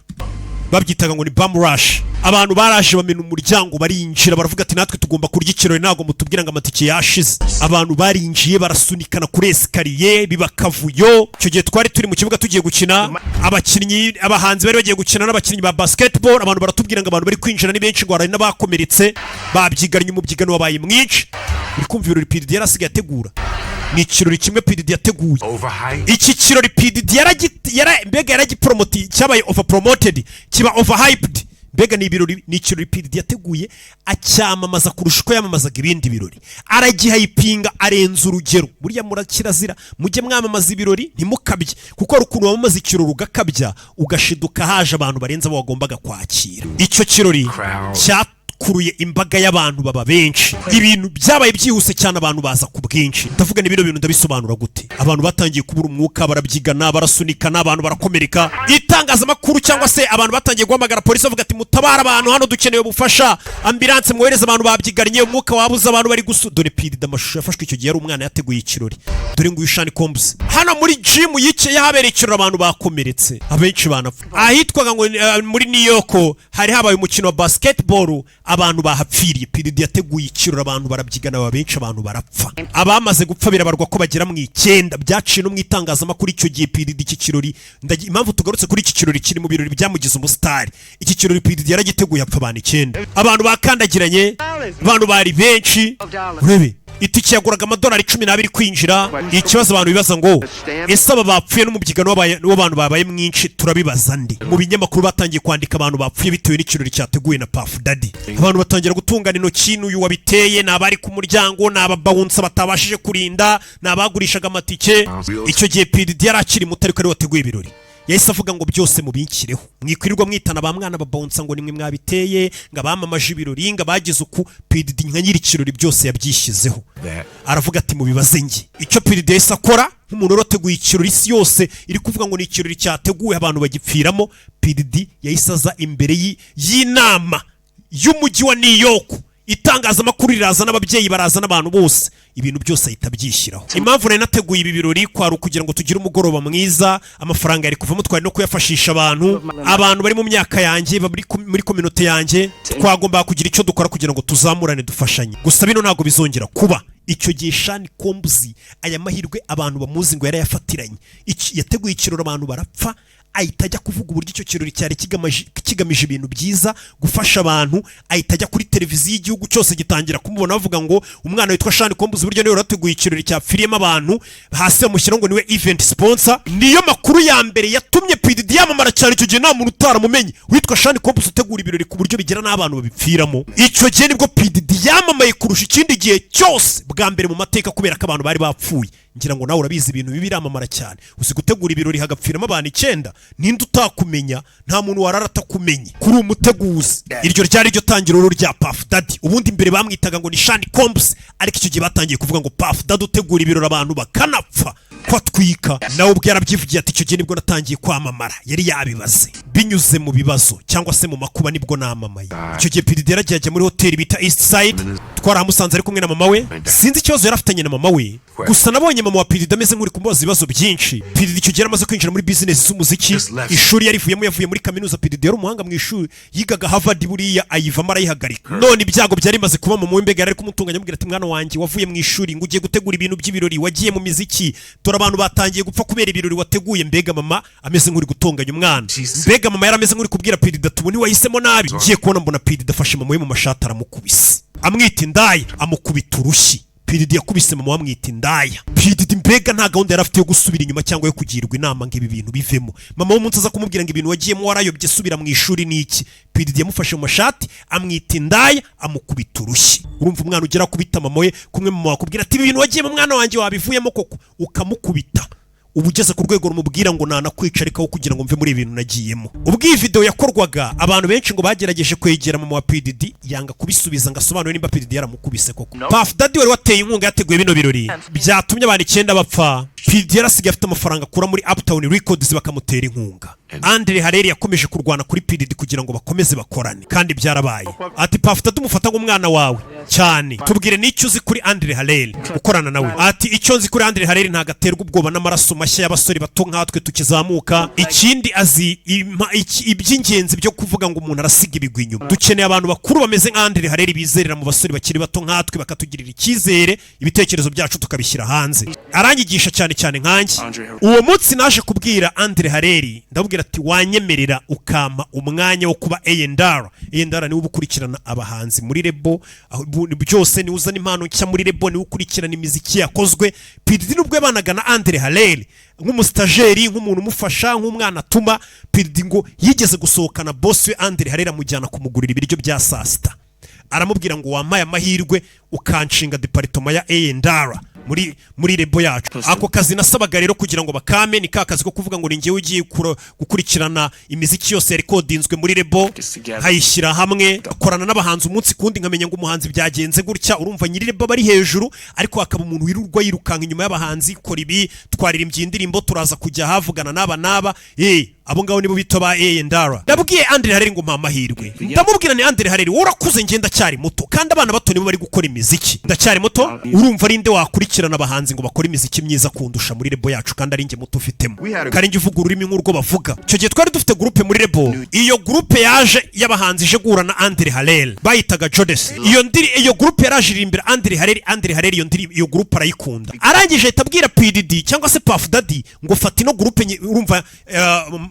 babyitaga ngo ni bum rush. Abantu baraje bamena umuryango barinjira, baravuga ati natwe tugomba kurya ikirori, ntabwo mutubwira ngo amatike yashize. Abantu barinjiye barasunikana kuri escalier, biba akavuyo. Icyo gihe twari turi mu kibuga tugiye gukina, abakinnyi, abahanzi bari bagiye gukina n'abakinnyi ba basketball. Abantu baratubwira ngo abantu bari kwinjira ni benshi, ngo hari n'abakomeretse, babyiganye, umubyigano wabaye mwinshi. Uri kumva ibirori P Diddy yari asigaye ategura. Ni ikirori kimwe P Diddy yateguye. Overhyped. Iki kirori P Diddy mbega yaragipromoti, cyabaye over promoted, kiba overhyped. Mbega ni ibirori, ni ikirori P Diddy yateguye acyamamaza kurusha uko yamamazaga ibindi birori, aragihayipinga arenza urugero. Burya murakirazira, mujye mwamamaza ibirori ntimukabye, kuko hari ukuntu wamamaza ikirori ugakabya, ugashiduka haje abantu barenze abo wagombaga kwakira. Icyo kirori cyakuruye imbaga y'abantu baba benshi, ibintu byabaye byihuse cyane, abantu baza ku bwinshi. Ndavuga ni bino bintu ndabisobanura gute? Abantu batangiye kubura umwuka, barabyigana, barasunikana, abantu barakomereka. Itangazamakuru cyangwa se abantu batangiye guhamagara polisi bavuga ati: "Mutabara abantu hano, dukeneye ubufasha, ambulance mwohereze, abantu babyigannye, umwuka wabuze, abantu bari gusu." Dore P Diddy, amashusho yafashwe icyo gihe yari umwana yateguye ikirori. Dore nguyu Sean Combs hano muri gym y'icyo yahabereye ikirori, abantu bakomeretse, abenshi banapfa. Ahitwaga ngo muri New York hari habaye umukino wa basketball, abantu bahapfiriye. P Diddy yateguye ikirori, abantu barabyigana baba benshi, abantu barapfa. Abamaze gupfa birabarwa ko bagera mu 9. Byaciye no mu itangazamakuru icyo gihe. P Diddy, iki kirori, impamvu tugarutse kuri iki kirori, kiri mu birori byamugize umusitari. Iki kirori P Diddy yaragiteguye, hapfa abantu 9, abantu bakandagiranye, abantu bari benshi. Urebe itike yaguraga amadolari 12 kwinjira. Ikibazo abantu bibaza ngo: ese aba bapfuye n'umubyigano w'abantu babaye mwinshi, turabibaza ndi? Mu binyamakuru batangiye kwandika abantu bapfuye bitewe n'ikirori cyateguwe na Puff Daddy. Abantu batangira gutungana intoki: n'uyu wabiteye, ni abari ku muryango, ni ababouncer batabashije kurinda, ni abagurishaga amatike. Icyo gihe P Diddy yari akiri muto, ariko ariwe wateguye ibirori. Yahise avuga ngo: "Byose mubinkireho, mwikwirirwa mwitana ba mwana babouncer ngo nimwe mwabiteye, ngo abamamaje ibirori, ngo abagize uku." P Diddy nka nyiri ikirori byose yabyishyizeho, aravuga ati: "Mubibaze njye." Icyo P Diddy yahise akora nk'umuntu wari wateguye ikirori, isi yose iri kuvuga ngo ni ikirori cyateguwe abantu bagipfiramo, P Diddy yahise aza imbere y'inama y'umujyi wa New York. Itangazamakuru riraza, n'ababyeyi baraza, n'abantu bose, ibintu byose ahita abyishyiraho. "Impamvu nari nateguye ibi birori kwari ukugira ngo tugire umugoroba mwiza. Amafaranga yari kuvamo twari no kuyafashisha abantu bari mu myaka yanjye, bari muri communauté yanjye. Twagombaga kugira icyo dukora kugira ngo tuzamurane, dufashanye. Gusa bino ntabwo bizongera kuba." Icyo gihe Sean Combs, aya mahirwe abantu bamuzi ngo yarayafatiranye. Yateguye ikirori abantu barapfa, ahita ajya kuvuga uburyo icyo kirori cyari kigamije ibintu byiza, gufasha abantu. Ahita ajya kuri televiziyo, igihugu cyose gitangira kumubona, bavuga ngo umwana witwa Sean Combs uburyo niwe warateguye ikirori cyapfiriyemo abantu. Hasi bamushyiraho ngo niwe event sponsor. Niyo makuru ya mbere yatumye P Diddy yamamara cyane. Icyo gihe nta muntu utaramumenye witwa Sean Combs utegura ibirori ku buryo bigera n'abantu babipfiramo. Icyo gihe nibwo P Diddy yamamaye kurusha ikindi gihe cyose, bwa mbere mu mateka, kubera ko abantu bari bapfuye. Ngira ngo nawe urabizi, ibintu bibi biramamara cyane. Uzi gutegura ibirori hagapfiramo abantu 9, ninde utakumenya? Nta muntu warara atakumenye kuri umuteguzi. Iryo ryari ryo tangiriro rya Puff Daddy. Ubundi mbere bamwitaga ngo ni Sean Combs, ariko icyo gihe batangiye kuvuga ngo Puff Daddy utegura ibirori abantu bakanapfa, ko atwika. Nawe ubwe yarabyivugiye ati: "Icyo gihe nibwo natangiye kwamamara." Yari yabibaze: "Binyuze mu bibazo cyangwa se mu makuba nibwo namamaye." Icyo gihe P Diddy yaragiye ajya muri hoteli bita East Side, twarahamusanze ari kumwe na mama we. Sinzi ikibazo yari afitanye na mama we, gusa nabonye mama wa P Diddy ameze nk'uri kumubaza ibibazo byinshi. P Diddy icyo gihe yari amaze kwinjira muri business z'umuziki, ishuri yarivuyemo, yavuye muri kaminuza. P Diddy yari umuhanga mu ishuri, yigaga Harvard, buriya ayivamo arayihagarika. None ibyago byari bimaze kuba, mama we mbega yari ari kumutunganya, amubwira ati: "Mwana wanjye, wavuye mu ishuri ngo ugiye gutegura ibintu by'ibirori, wagiye mu miziki, dore abantu batangiye gupfa kubera ibirori wateguye." Mbega mama ameze nk'uri gutonganya umwana, mbega mama yari ameze nk'uri kubwira P Diddy ati: "Ubu ntiwahisemo nabi." Ngiye kubona mbona P Diddy afashe mama we mu mashati aramukubise, amwita indaya, amukubita urushyi. P Diddy yakubise mama wamwita indaya. P Diddy mbega nta gahunda yari afite yo gusubira inyuma cyangwa yo kugirwa inama ngo ibi bintu bivemo. Mama w'umunsi aza kumubwira ngo: "Ibintu wagiyemo warayobye, subira mu ishuri." Ni iki? P Diddy yamufashe mu mashati amwita indaya, amukubita urushyi. Urumva umwana ugera kubita mama we, kumwe mama wakubwira ati: "Ibi bintu wagiyemo mwana wanjye wabivuyemo koko," ukamukubita, uba ugeze ku rwego rumubwira ngo nanakwica ariko aho kugira ngo mve muri ibi bintu nagiyemo. Ubwo iyi video yakorwaga, abantu benshi ngo bagerageje kwegera mama wa P Diddy, yanga kubisubiza ngo asobanure nimba P Diddy yaramukubise koko. Puff Daddy wari wateye inkunga, yateguye bino birori byatumye abantu 9 bapfa. P Diddy yarasigaye afite amafaranga akura muri Uptown Records, bakamutera inkunga. Andre Harrell yakomeje kurwana kuri P Diddy kugira ngo bakomeze bakorane, kandi byarabaye. Ati: "Puff Daddy umufata nk'umwana wawe cyane. Tubwire n'icyo uzi kuri Andre Harrell ukorana nawe." Ati: "Icyo nzi kuri Andre Harrell, ntabwo aterwa ubwoba n'amaraso mashya y'abasore bato nkatwe tukizamuka. Ikindi azi iby'ingenzi byo kuvuga ngo umuntu arasiga ibigwi inyuma. Dukeneye abantu bakuru bameze nka Andre Harrell, bizerera mu basore bakiri bato nkatwe, bakatugirira icyizere, ibitekerezo byacu tukabishyira hanze. Aranyigisha cyane." cyane nkanjye. Andre Uwo munsi naje kubwira Andre Hareri, ndamubwira ati: "Wanyemerera ukampa umwanya wo kuba A&R?" A&R niwe uba ukurikirana abahanzi muri label, aho byose, niwe uzana impano nshya muri label, niwe ukurikirana imiziki yakozwe. P Diddy nubwo yabanaga na Andre Hareri nk'umusitageri, nk'umuntu umufasha, nk'umwana atuma, P Diddy ngo yigeze gusohokana boss we Andre Hareri, amujyana kumugurira ibiryo bya saa sita, aramubwira ngo: "Wampaye amahirwe ukanshinga département ya A&R muri label yacu?" Ako kazi nasabaga rero kugira ngo bakame ni ka kazi ko kuvuga ngo ni njyewe ugiye gukurikirana imiziki yose yarekodinzwe muri label, nkayishyira hamwe, akorana n'abahanzi umunsi kundi, nkamenya ngo umuhanzi byagenze gutya. Urumva nyiri label bari hejuru, ariko hakaba umuntu wirirwa yirukanka inyuma y'abahanzi: "Kora ibi, twaririmbye indirimbo, turaza kujya havugana n'aba n'aba." Abo ngabo nibo bita ba A&R. Ndabwiye Andre Hareri ngo mpa amahirwe, ndamubwira ni: "Andre Hareri, wowe urakuze, njye ndacyari muto, kandi abana bato nibo bari gukora imiziki, ndacyari muto. Urumva ari nde wakurikirana abahanzi ngo bakore imiziki myiza kundusha muri label yacu, kandi ari njye muto ufitemo, kandi njye uvuga ururimi nk'urwo bavuga?" Icyo gihe twari dufite groupe muri label. Iyo groupe yaje y'abahanzi ije guhura na Andre Hareri bayitaga Jodeci. Iyo ndiri, iyo groupe yaraje iririmbira Andre Hareri. Andre Hareri iyo ndiri, iyo groupe arayikunda. Arangije ahita abwira P Diddy cyangwa se Puff Daddy ngo: "Fata ino groupe." Urumva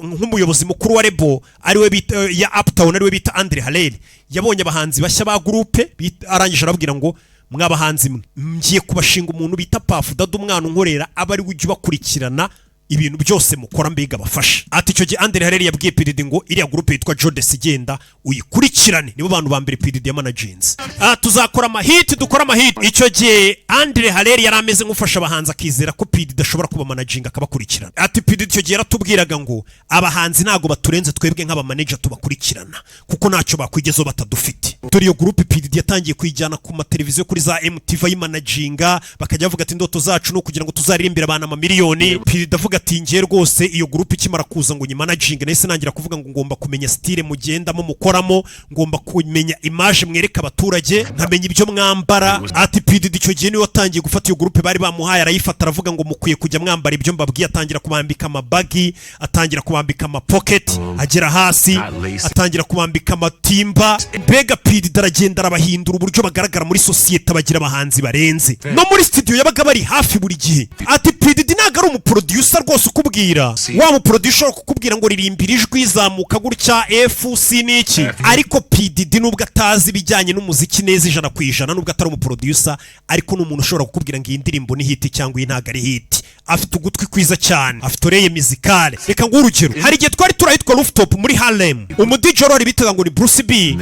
nk'umuyobozi mukuru wa label ariwe bita ya Uptown, ariwe bita Andre Hareri, yabonye abahanzi bashya ba groupe arangije arababwira ngo: "Mwabahanzi mwe, ngiye kubashinga umuntu bita Puff Daddy, umwana unkorera, aba ari we ujya ubakurikirana ibintu byose mukora, mbega abafasha." Ati icyo gihe Andre Hareri yabwiye P Diddy ngo: "Iriya groupe yitwa Jodeci, igenda uyikurikirane." Nibo bantu ba mbere P Diddy yamanajinze. Ah, tuzakora amahiti, dukora amahiti. Icyo gihe Andre Hareri yari ameze nk'ufasha abahanzi, akizera ko P Diddy ashobora kuba manajinga akabakurikirana. Ati P Diddy icyo gihe yaratubwiraga ngo: "Abahanzi ntabwo baturenze twebwe nk'abamaneja tubakurikirana, kuko ntacyo bakwigezaho batadufite." Dore iyo groupe P Diddy yatangiye kuyijyana ku mateleviziyo, kuri za MTV, ayimanajinga, bakajya bavuga ati: "Indoto zacu ni ukugira ngo tuzaririmbire abantu amamiliyoni." P Diddy avuga ati: "Ngiye rwose, iyo groupe ikimara kuza ngo nyimanajinge, nahise nangira kuvuga ngo ngomba kumenya style mugendamo, mukoramo, ngomba kumenya image mwereka abaturage, nkamenya ibyo mwambara." Ati P Diddy icyo gihe niwe watangiye gufata iyo groupe bari bamuhaye, arayifata, aravuga ngo: "Mukwiye kujya mwambara ibyo mbabwiye." Atangira kubambika amabaggy, atangira kubambika amapocket agera hasi, atangira kubambika amatimba. Mbega P Diddy aragenda arabahindura uburyo bagaragara muri sosiyete, abagira abahanzi barenze. No muri studio yabaga bari hafi buri gihe. Ati P Diddy ntabwo ari umuproducer rwose ukubwira, wa muproducer ushobora kukubwira ngo ririmbira ijwi zamuka gutya, F C n'iki. Ariko P Diddy nubwo atazi ibijyanye n'umuziki neza 100%, nubwo atari umuproducer, ariko ni umuntu ushobora kukubwira ngo iyi ndirimbo ni hit cyangwa iyi ntabwo ari hit. Afite ugutwi kwiza cyane, afite oreille musicale. Reka nguhe urugero: hari igihe twari turi ahitwa Rooftop muri Harlem, umu DJ wari bitaga ngo ni Bruce B,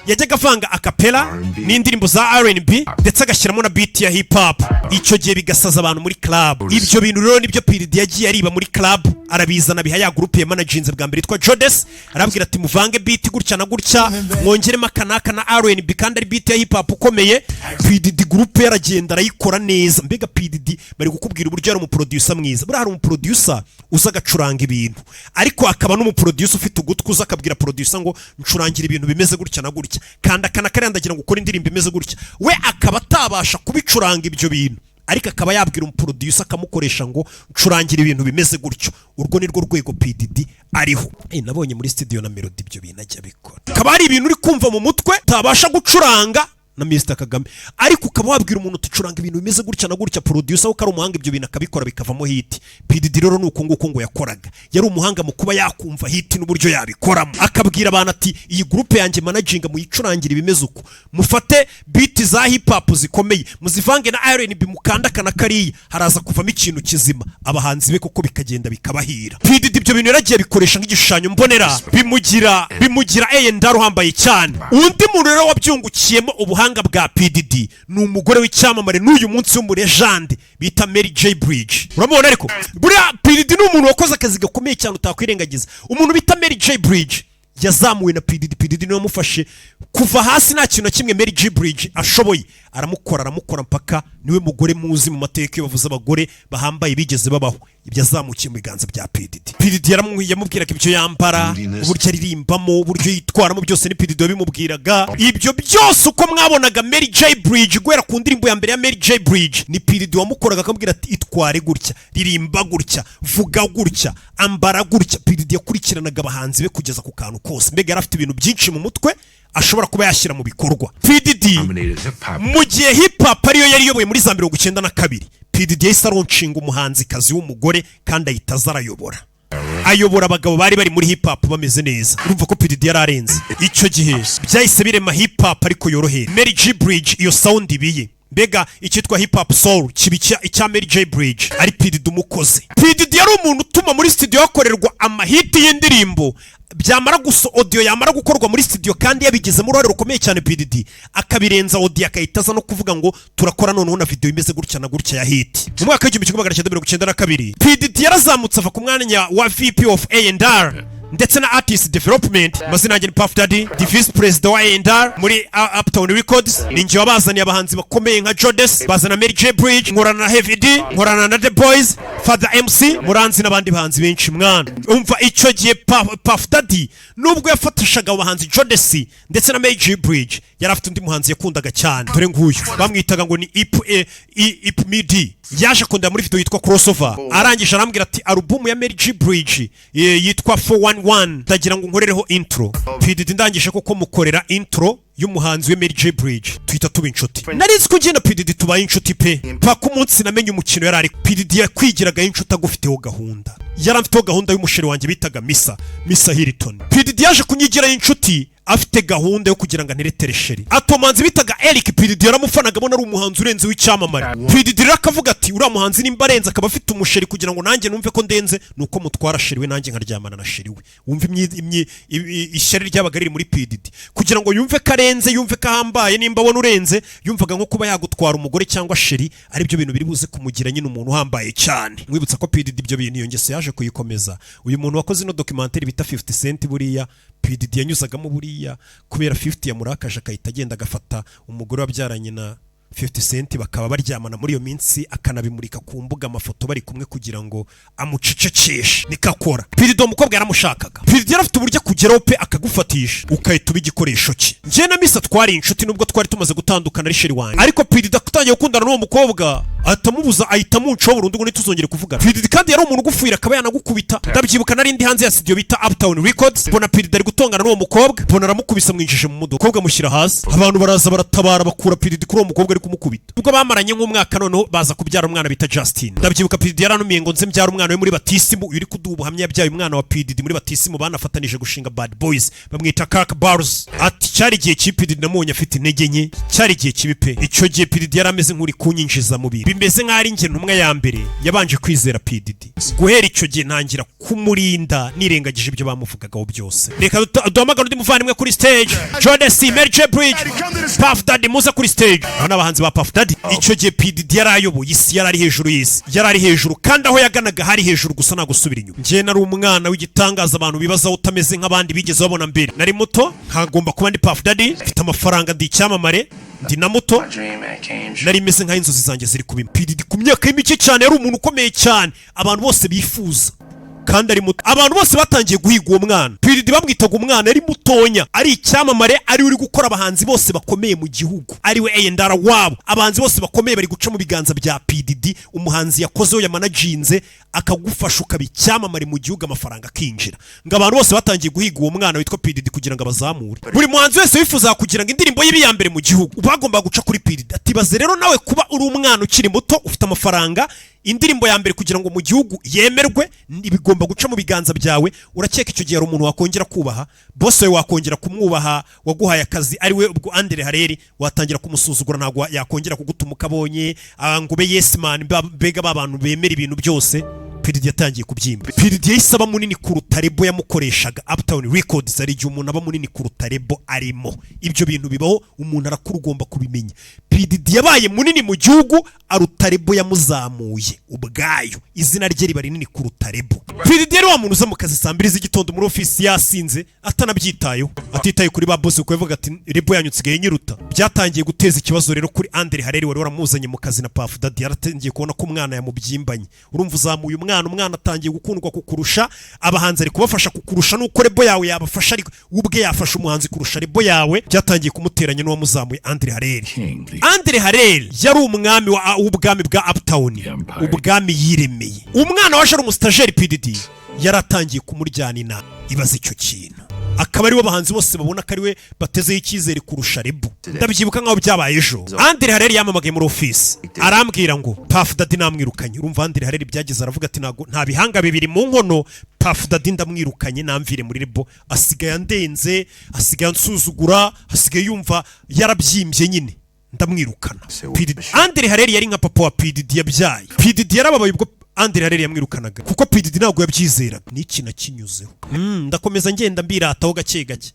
yajyaga avanga acapella n'indirimbo za R&B, ndetse agashyiramo na beat ya hip hop. Icyo gihe bigasaza abantu muri club. Ibyo bintu rero nibyo P Diddy yagiye ariba muri club, arabizana, biha ya groupe ya manajinze bwa mbere yitwa Jodeci. Arabwira ati: "Muvange beat gutya na gutya, mwongeremo aka n'aka na R&B, kandi ari beat ya hip hop ukomeye." P Diddy groupe yaragenda arayikora neza. Mbega P Diddy bari kukubwira uburyo yari umuproducer mwiza. Buriya hari umuproducer uza agacuranga ibintu, ariko hakaba n'umuproducer ufite ugutwi, uza akabwira producer ngo: "Ncurangira ibintu bimeze gutya na gutya, kanda aka na kariya, ndagira ngo ukore indirimbo imeze gutya." We akaba atabasha kubicuranga ibyo bintu, ariko akaba yabwira umuproducer akamukoresha ngo: "Ncurangira ibintu bimeze gutyo." Urwo ni rwo rwego P Diddy ariho. Nabonye muri studio na Melody ibyo bintu ajya abikora, akaba hari ibintu uri kumva mu mutwe utabasha gucuranga na Mr Kagame, ariko ukaba wabwira umuntu uticuranga ibintu bimeze gutya na gutya, producer ko ari umuhanga, ibyo bintu akabikora bikavamo hit. P Diddy rero ni uko nguko ngo yakoraga, yari umuhanga mu kuba yakumva hit n'uburyo yabikoramo, akabwira abantu ati: "Iyi groupe yanjye managinga muyicurangira ibimeze uko, mufate beat za hip hop zikomeye muzivange na R&B, mukanda na kariya, haraza kuvamo ikintu kizima." Abahanzi be koko bikagenda bikabahira. P Diddy ibyo bintu yaragiye bikoresha nk'igishushanyo mbonera, bimugira A&R uhambaye cyane. Undi muntu rero wabyungukiyemo ubuhanga bwa P Diddy ni umugore w'icyamamare n'uyu munsi w'umulegend bita Mary J Blige. Uramubona? Ariko buriya P Diddy ni umuntu wakoze akazi gakomeye cyane utakwirengagiza. Umuntu bita Mary J Blige yazamuwe na P Diddy. P Diddy niwe wamufashe kuva hasi, nta kintu na kimwe Mary J Blige ashoboye, aramukora, aramukora mpaka niwe mugore muzi mu mateka iyo bavuze abagore bahambaye bigeze babaho. Ibyo azamukiye mu biganza bya P Diddy. P Diddy yamubwiraga ibyo yambara, uburyo aririmbamo, uburyo yitwaramo, byose ni P Diddy wabimubwiraga. Ibyo byose uko mwabonaga Mary J Blige guhera ku ndirimbo ya mbere ya Mary J Blige, ni P Diddy wamukoraga, akamubwira ati: "Itware gutya, ririmba gutya, vuga gutya, ambara gutya." P Diddy yakurikiranaga abahanzi be kugeza ku kantu kose. Mbega yari afite ibintu byinshi mu mutwe. Ashobora kuba yashyira mu bikorwa P Diddy. Dominated hip hop. Mu gihe hip hop ariyo yari iyoboye muri za 92, P Diddy yahise aronshinga umuhanzikazi w'umugore kandi ahita aza arayobora, ayobora abagabo bari bari muri hip hop bameze neza. Urumva ko P Diddy yari arenze. Icyo gihe byahise birema hip hop ariko yoroheye. Mary J Blige, iyo sound ibiye, mbega icyitwa hip hop soul kiba icya Mary J Blige, ari P Diddy umukoze. P Diddy yari umuntu utuma muri studio hakorerwa amahiti y'indirimbo, byamara gusa audio yamara gukorwa muri studio, kandi yabigizemo uruhare rukomeye cyane P Diddy, akabirenza audio, akahita aza no kuvuga ngo turakora noneho na video imeze gutya na gutya ya hit. Mu mwaka w'1992, P Diddy yarazamutse ava ku mwanya wa VP of A&R ndetse na Artist Development. Amazina yanjye ni Puff Daddy, the vice president wa A&R muri Uptown Records. Ni njye wabazaniye abahanzi bakomeye nka Jodeci, bazana Mary J Blige, nkorana na Heavy D, nkorana na The Boys, Father MC Muranzi n'abandi bahanzi benshi. Mwana, umva, icyo gihe Puff Daddy, nubwo yafatishaga abo bahanzi Jodeci ndetse na Mary J Blige, yari afite undi muhanzi yakundaga cyane. Dore nguyu, bamwitaga ngo ni Ip Midi. Yaje kundeba muri video yitwa Crossover, arangije arambwira ati: "Alubumu ya Mary J Blige yitwa 411, ndagira ngo nkorereho intro." P Diddy ndangije koko mukorera intro y'umuhanzi we Mary J Blige, tuhita tuba inshuti. Nari nzi ko njye na P Diddy tubaye inshuti pe, paka umunsi namenye umukino yari ari. P Diddy yakwigiragaho inshuti agufiteho gahunda. Yari afiteho gahunda y'umusheri wanjye bitaga Misa Hilton. P Diddy yaje kunyigiraho inshuti afite gahunda yo kugira ngo anteretere chérie. Atomanzi bitaga Eric, P Diddy yaramufanaga, abona ari umuhanzi urenze w'icyamamare. P Diddy rero akavuga ati: "Uriya muhanzi nimba arenze akaba afite umusheri, kugira ngo nanjye numve ko ndenze ni uko mutwara chérie we, nanjye nkaryamana na chérie we." Wumve ishyari ryabaga riri muri P Diddy. Kugira ngo yumve ko arenze, yumve ko ahambaye, nimba abona urenze, yumvaga nko kuba yagutwara umugore cyangwa chérie aribyo bintu biri buze kumugira nyine umuntu uhambaye cyane. Mwibutsa ko P Diddy ibyo bintu, iyo ngeso yaje kuyikomeza. Uyu muntu wakoze ino documentaire bita 50 Cent, buriya P Diddy yanyuzagamo, buriya kubera 50 yamurakaje, akahita agenda agafata umugore wabyaranye na 50 Cent, bakaba baryamana muri iyo minsi, akanabimurika ku mbuga amafoto bari kumwe kugira ngo amucecekeshe. Nikakora P Diddy, uwo mukobwa yaramushakaga. P Diddy yari afite uburyo akugeraho pe, akagufatisha ukahita uba igikoresho cye. Njye na Misa twari inshuti nubwo twari tumaze gutandukana ari chérie wanjye, ariko P Diddy atangiye gukundana n'uwo mukobwa, ahita amubuza, ahita amuncaho burundu ngo ntituzongere kuvugana. P Diddy kandi yari umuntu ugufuhira akaba yanagukubita. Ndabyibuka nari ndi hanze ya studio bita Uptown Records, mbona P Diddy ari gutongana n'uwo mukobwa, mbona aramukubise, amwinjije mu modoka, umukobwa amushyira hasi. Abantu baraza baratabara, bakura P Diddy kuri uwo mukobwa ari kumukubita. Ubwo bamaranye nk'umwaka, noneho baza kubyara umwana bita Justin. Ndabyibuka P Diddy yaranumiye ngo nze mbyara umwana we muri batisimu. Uyu uri kuduha ubuhamya yabyaye umwana wa P Diddy muri batisimu, banafatanije gushinga Bad Boys, bamwita Kirk Bars. Ati: "Cyari igihe kibi, P Diddy namubonye afite intege nke, cyari igihe kibi pe." Icyo gihe P Diddy yari ameze nk'uri kunyinjiza mu bintu bimeze nk'aho ari njye ntumwa ya mbere yabanje kwizera P Diddy. Guhera icyo gihe ntangira kumurinda nirengagije ibyo bamuvugagaho byose. Reka duhamagare undi muvandimwe kuri stage. Jodeci, Mary J Blige, Puff Daddy, muze kuri stage. Aba ni abahanzi ba Puff Daddy. Icyo gihe P Diddy yari ayoboye isi, yari ari hejuru y'isi, yari ari hejuru kandi aho yaganaga hari hejuru gusa, nta gusubira inyuma. Njye nari umwana w'igitangaza abantu bibazaho, utameze nk'abandi bigeze babona mbere. Nari muto, nkagomba kuba ndi Puff Daddy, mfite amafaranga, ndi icyamamare, ndi na muto. Nari meze nk'aho inzozi zanjye ziri kuba. P Diddy ku myaka ye mike cyane yari umuntu ukomeye cyane, abantu bose bifuza, kandi ari muto. Abantu bose batangiye guhiga uwo mwana P Diddy. Bamwitaga umwana, ari mutonya, ari icyamamare, ari uri gukora abahanzi bose bakomeye mu gihugu, ari we A&R wabo. Abahanzi bose bakomeye bari guca mu biganza bya P Diddy. Umuhanzi yakozeho, yamanajinze, akagufasha ukaba icyamamare mu gihugu, amafaranga akinjira. Ngo abantu bose batangiye guhiga uwo mwana witwa P Diddy kugira ngo abazamure. Buri muhanzi wese wifuzaga kugira ngo indirimbo ye ibe iya mbere mu gihugu, bagombaga guca kuri P Diddy. Ati: "Baze rero nawe kuba uri umwana ukiri muto, ufite amafaranga, indirimbo ya mbere kugira ngo mu gihugu yemerwe bigomba guca mu biganza byawe. Urakeka icyo gihe hari umuntu wakongera kubaha boss wawe, wakongera kumwubaha waguhaye akazi, ari we ubwo Andre Hareri? Watangira kumusuzugura, ntabwo yakongera kugutuma ukabonye ngo ube yes man." Mbega ba bantu bemera ibintu byose. P Diddy yatangiye kubyimba. P Diddy yahise aba munini kuruta label yamukoreshaga, Uptown Records. Hari igihe umuntu aba munini kuruta label arimo. Ibyo bintu bibaho, umuntu arakura, ugomba kubimenya. P Diddy yabaye munini mu gihugu, aruta label yamuzamuye ubwayo, izina rye riba rinini kuruta label. P Diddy yari wa muntu uza mu kazi saa 2 z'igitondo muri ofisi yasinze, atanabyitayeho, atitaye kuri ba boss, kuko yavuga ati: "Label yanyu nsigaye nyiruta." Byatangiye guteza ikibazo rero kuri Andre Hareri wari waramuzanye mu kazi na Puff Daddy. Yaratangiye kubona ko umwana yamubyimbanye. Urumva uzamuye umwana, umwana atangiye gukundwa kukurusha, abahanzi ari kubafasha kukurusha, nuko label yawe yabafasha, ariko we ubwe yafasha umuhanzi kurusha label yawe. Byatangiye kumuteranya n'uwamuzamuye, Andre Hareri. Andre Hareri yari umwami w'ubwami bwa Uptown, ubwami yiremeye. Umwana waje ari umustagiaire P Diddy yaratangiye kumuryana inama. Ibaze icyo kintu, Akaba ariwe abahanzi bose babona ko ariwe batezeho icyizere kurusha label. Ndabyibuka nk'aho byabaye ejo. Andre Harel yamamagaye muri ofisi, arambwira ngo Puff Daddy namwirukanye. Urumva Andre Harel byageze aravuga ati: "Ntago nta bihanga bibiri mu nkono. Puff Daddy ndamwirukanye, namvire muri label. Asigaye andenze, asigaye ansuzugura, asigaye yumva yarabyimbye nyine, ndamwirukana." P Diddy, Andre Harel yari nka papa wa P Diddy yabyaye. P Diddy yarababaye ubwo Andre Harel yamwirukanaga, kuko P Diddy ntabwo yabyizeraga. N'iki nakinyuzeho. Ndakomeza ngenda mbirataho gake gake.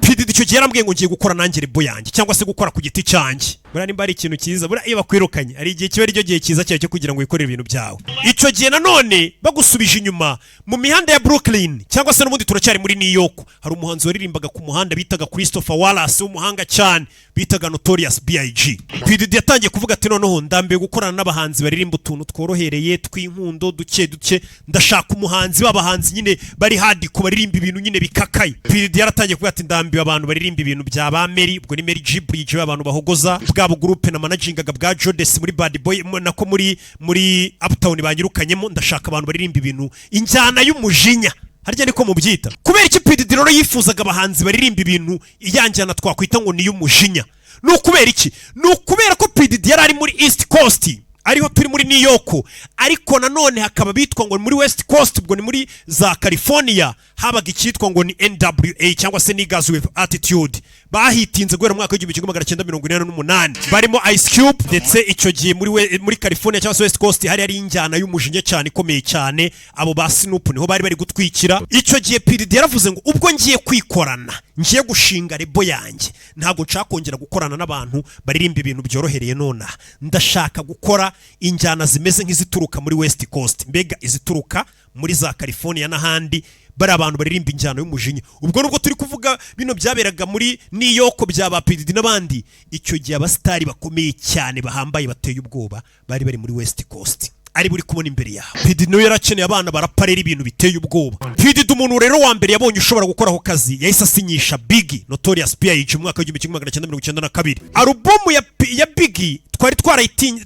P Diddy icyo gihe yarambwiye ngo ngiye gukora nanjye label yanjye, cyangwa se gukora ku giti cyanjye. Buriya nimba ari ikintu cyiza, buriya iyo bakwirukanye hari igihe kiba aricyo gihe cyiza cyawe cyo kugira ngo wikorere ibintu byawe. Icyo gihe nanone bagusubije inyuma mu mihanda ya Brooklyn, cyangwa se n'ubundi turacyari muri New York, hari umuhanzi waririmbaga ku muhanda bitaga Christopher Wallace, w'umuhanga cyane, bitaga Notorious B.I.G. P Diddy yatangiye kuvuga ati: "Noneho ndambiwe gukorana n'abahanzi baririmba utuntu tworohereye tw'inkundo duke duke. Ndashaka umuhanzi b'abahanzi nyine bari hardcore, baririmba ibintu nyine bikakaye." P Diddy yaratangiye kuvuga ati: "Ndambiwe abantu baririmba ibintu bya ba Mary." Ubwo ni Mary J Blige, abantu bahogoza bwa groupe na managingaga bwa Jodeci muri Bad Boy, nako muri Uptown banyirukanyemo. "Ndashaka abantu baririmba ibintu injyana y'umujinya." Harya niko mubyita? Kubera iki P Diddy rero yifuzaga abahanzi baririmba ibintu iya njyana twakwita ngo ni iy'umujinya? Ni ukubera iki? Ni ukubera ko P Diddy yari ari muri East Coast, ariho turi muri New York, ariko nanone hakaba bitwa ngo ni muri West Coast, ubwo ni muri za California, habaga icyitwa ngo ni NWA, cyangwa se Niggas with Attitude. Bahitinze guhera mu mwaka w'1988, barimo Ice Cube. Ndetse icyo gihe muri California cyangwa se West Coast hari injyana y'umujinya cyane ikomeye cyane. Abo ba Snoop niho bari bari gutwikira icyo gihe. P Diddy yaravuze ngo: "Ubwo ngiye kwikorana, ngiye gushinga label yanjye, ntabwo nshaka kongera gukorana n'abantu baririmba ibintu byorohereye. Nonaha ndashaka gukora injyana zimeze nk'izituruka muri West Coast, mbega izituruka muri za California n'ahandi, bari abantu baririmba injyana y'umujinya." Ubwo nubwo turi kuvuga bino byaberaga muri New York bya ba P Diddy n'abandi, icyo gihe abasitari bakomeye cyane bahambaye bateye ubwoba bari bari muri West Coast, ari buri kubona imbere yawe. P Diddy nawe yarakeneye abana barapa rero ibintu biteye ubwoba. P Diddy, umuntu rero wa mbere yabonye ushobora gukora ako kazi, yahise asinyisha Biggie Notorious B.I.G. mu mwaka w'1992. Alubumu ya Biggie twari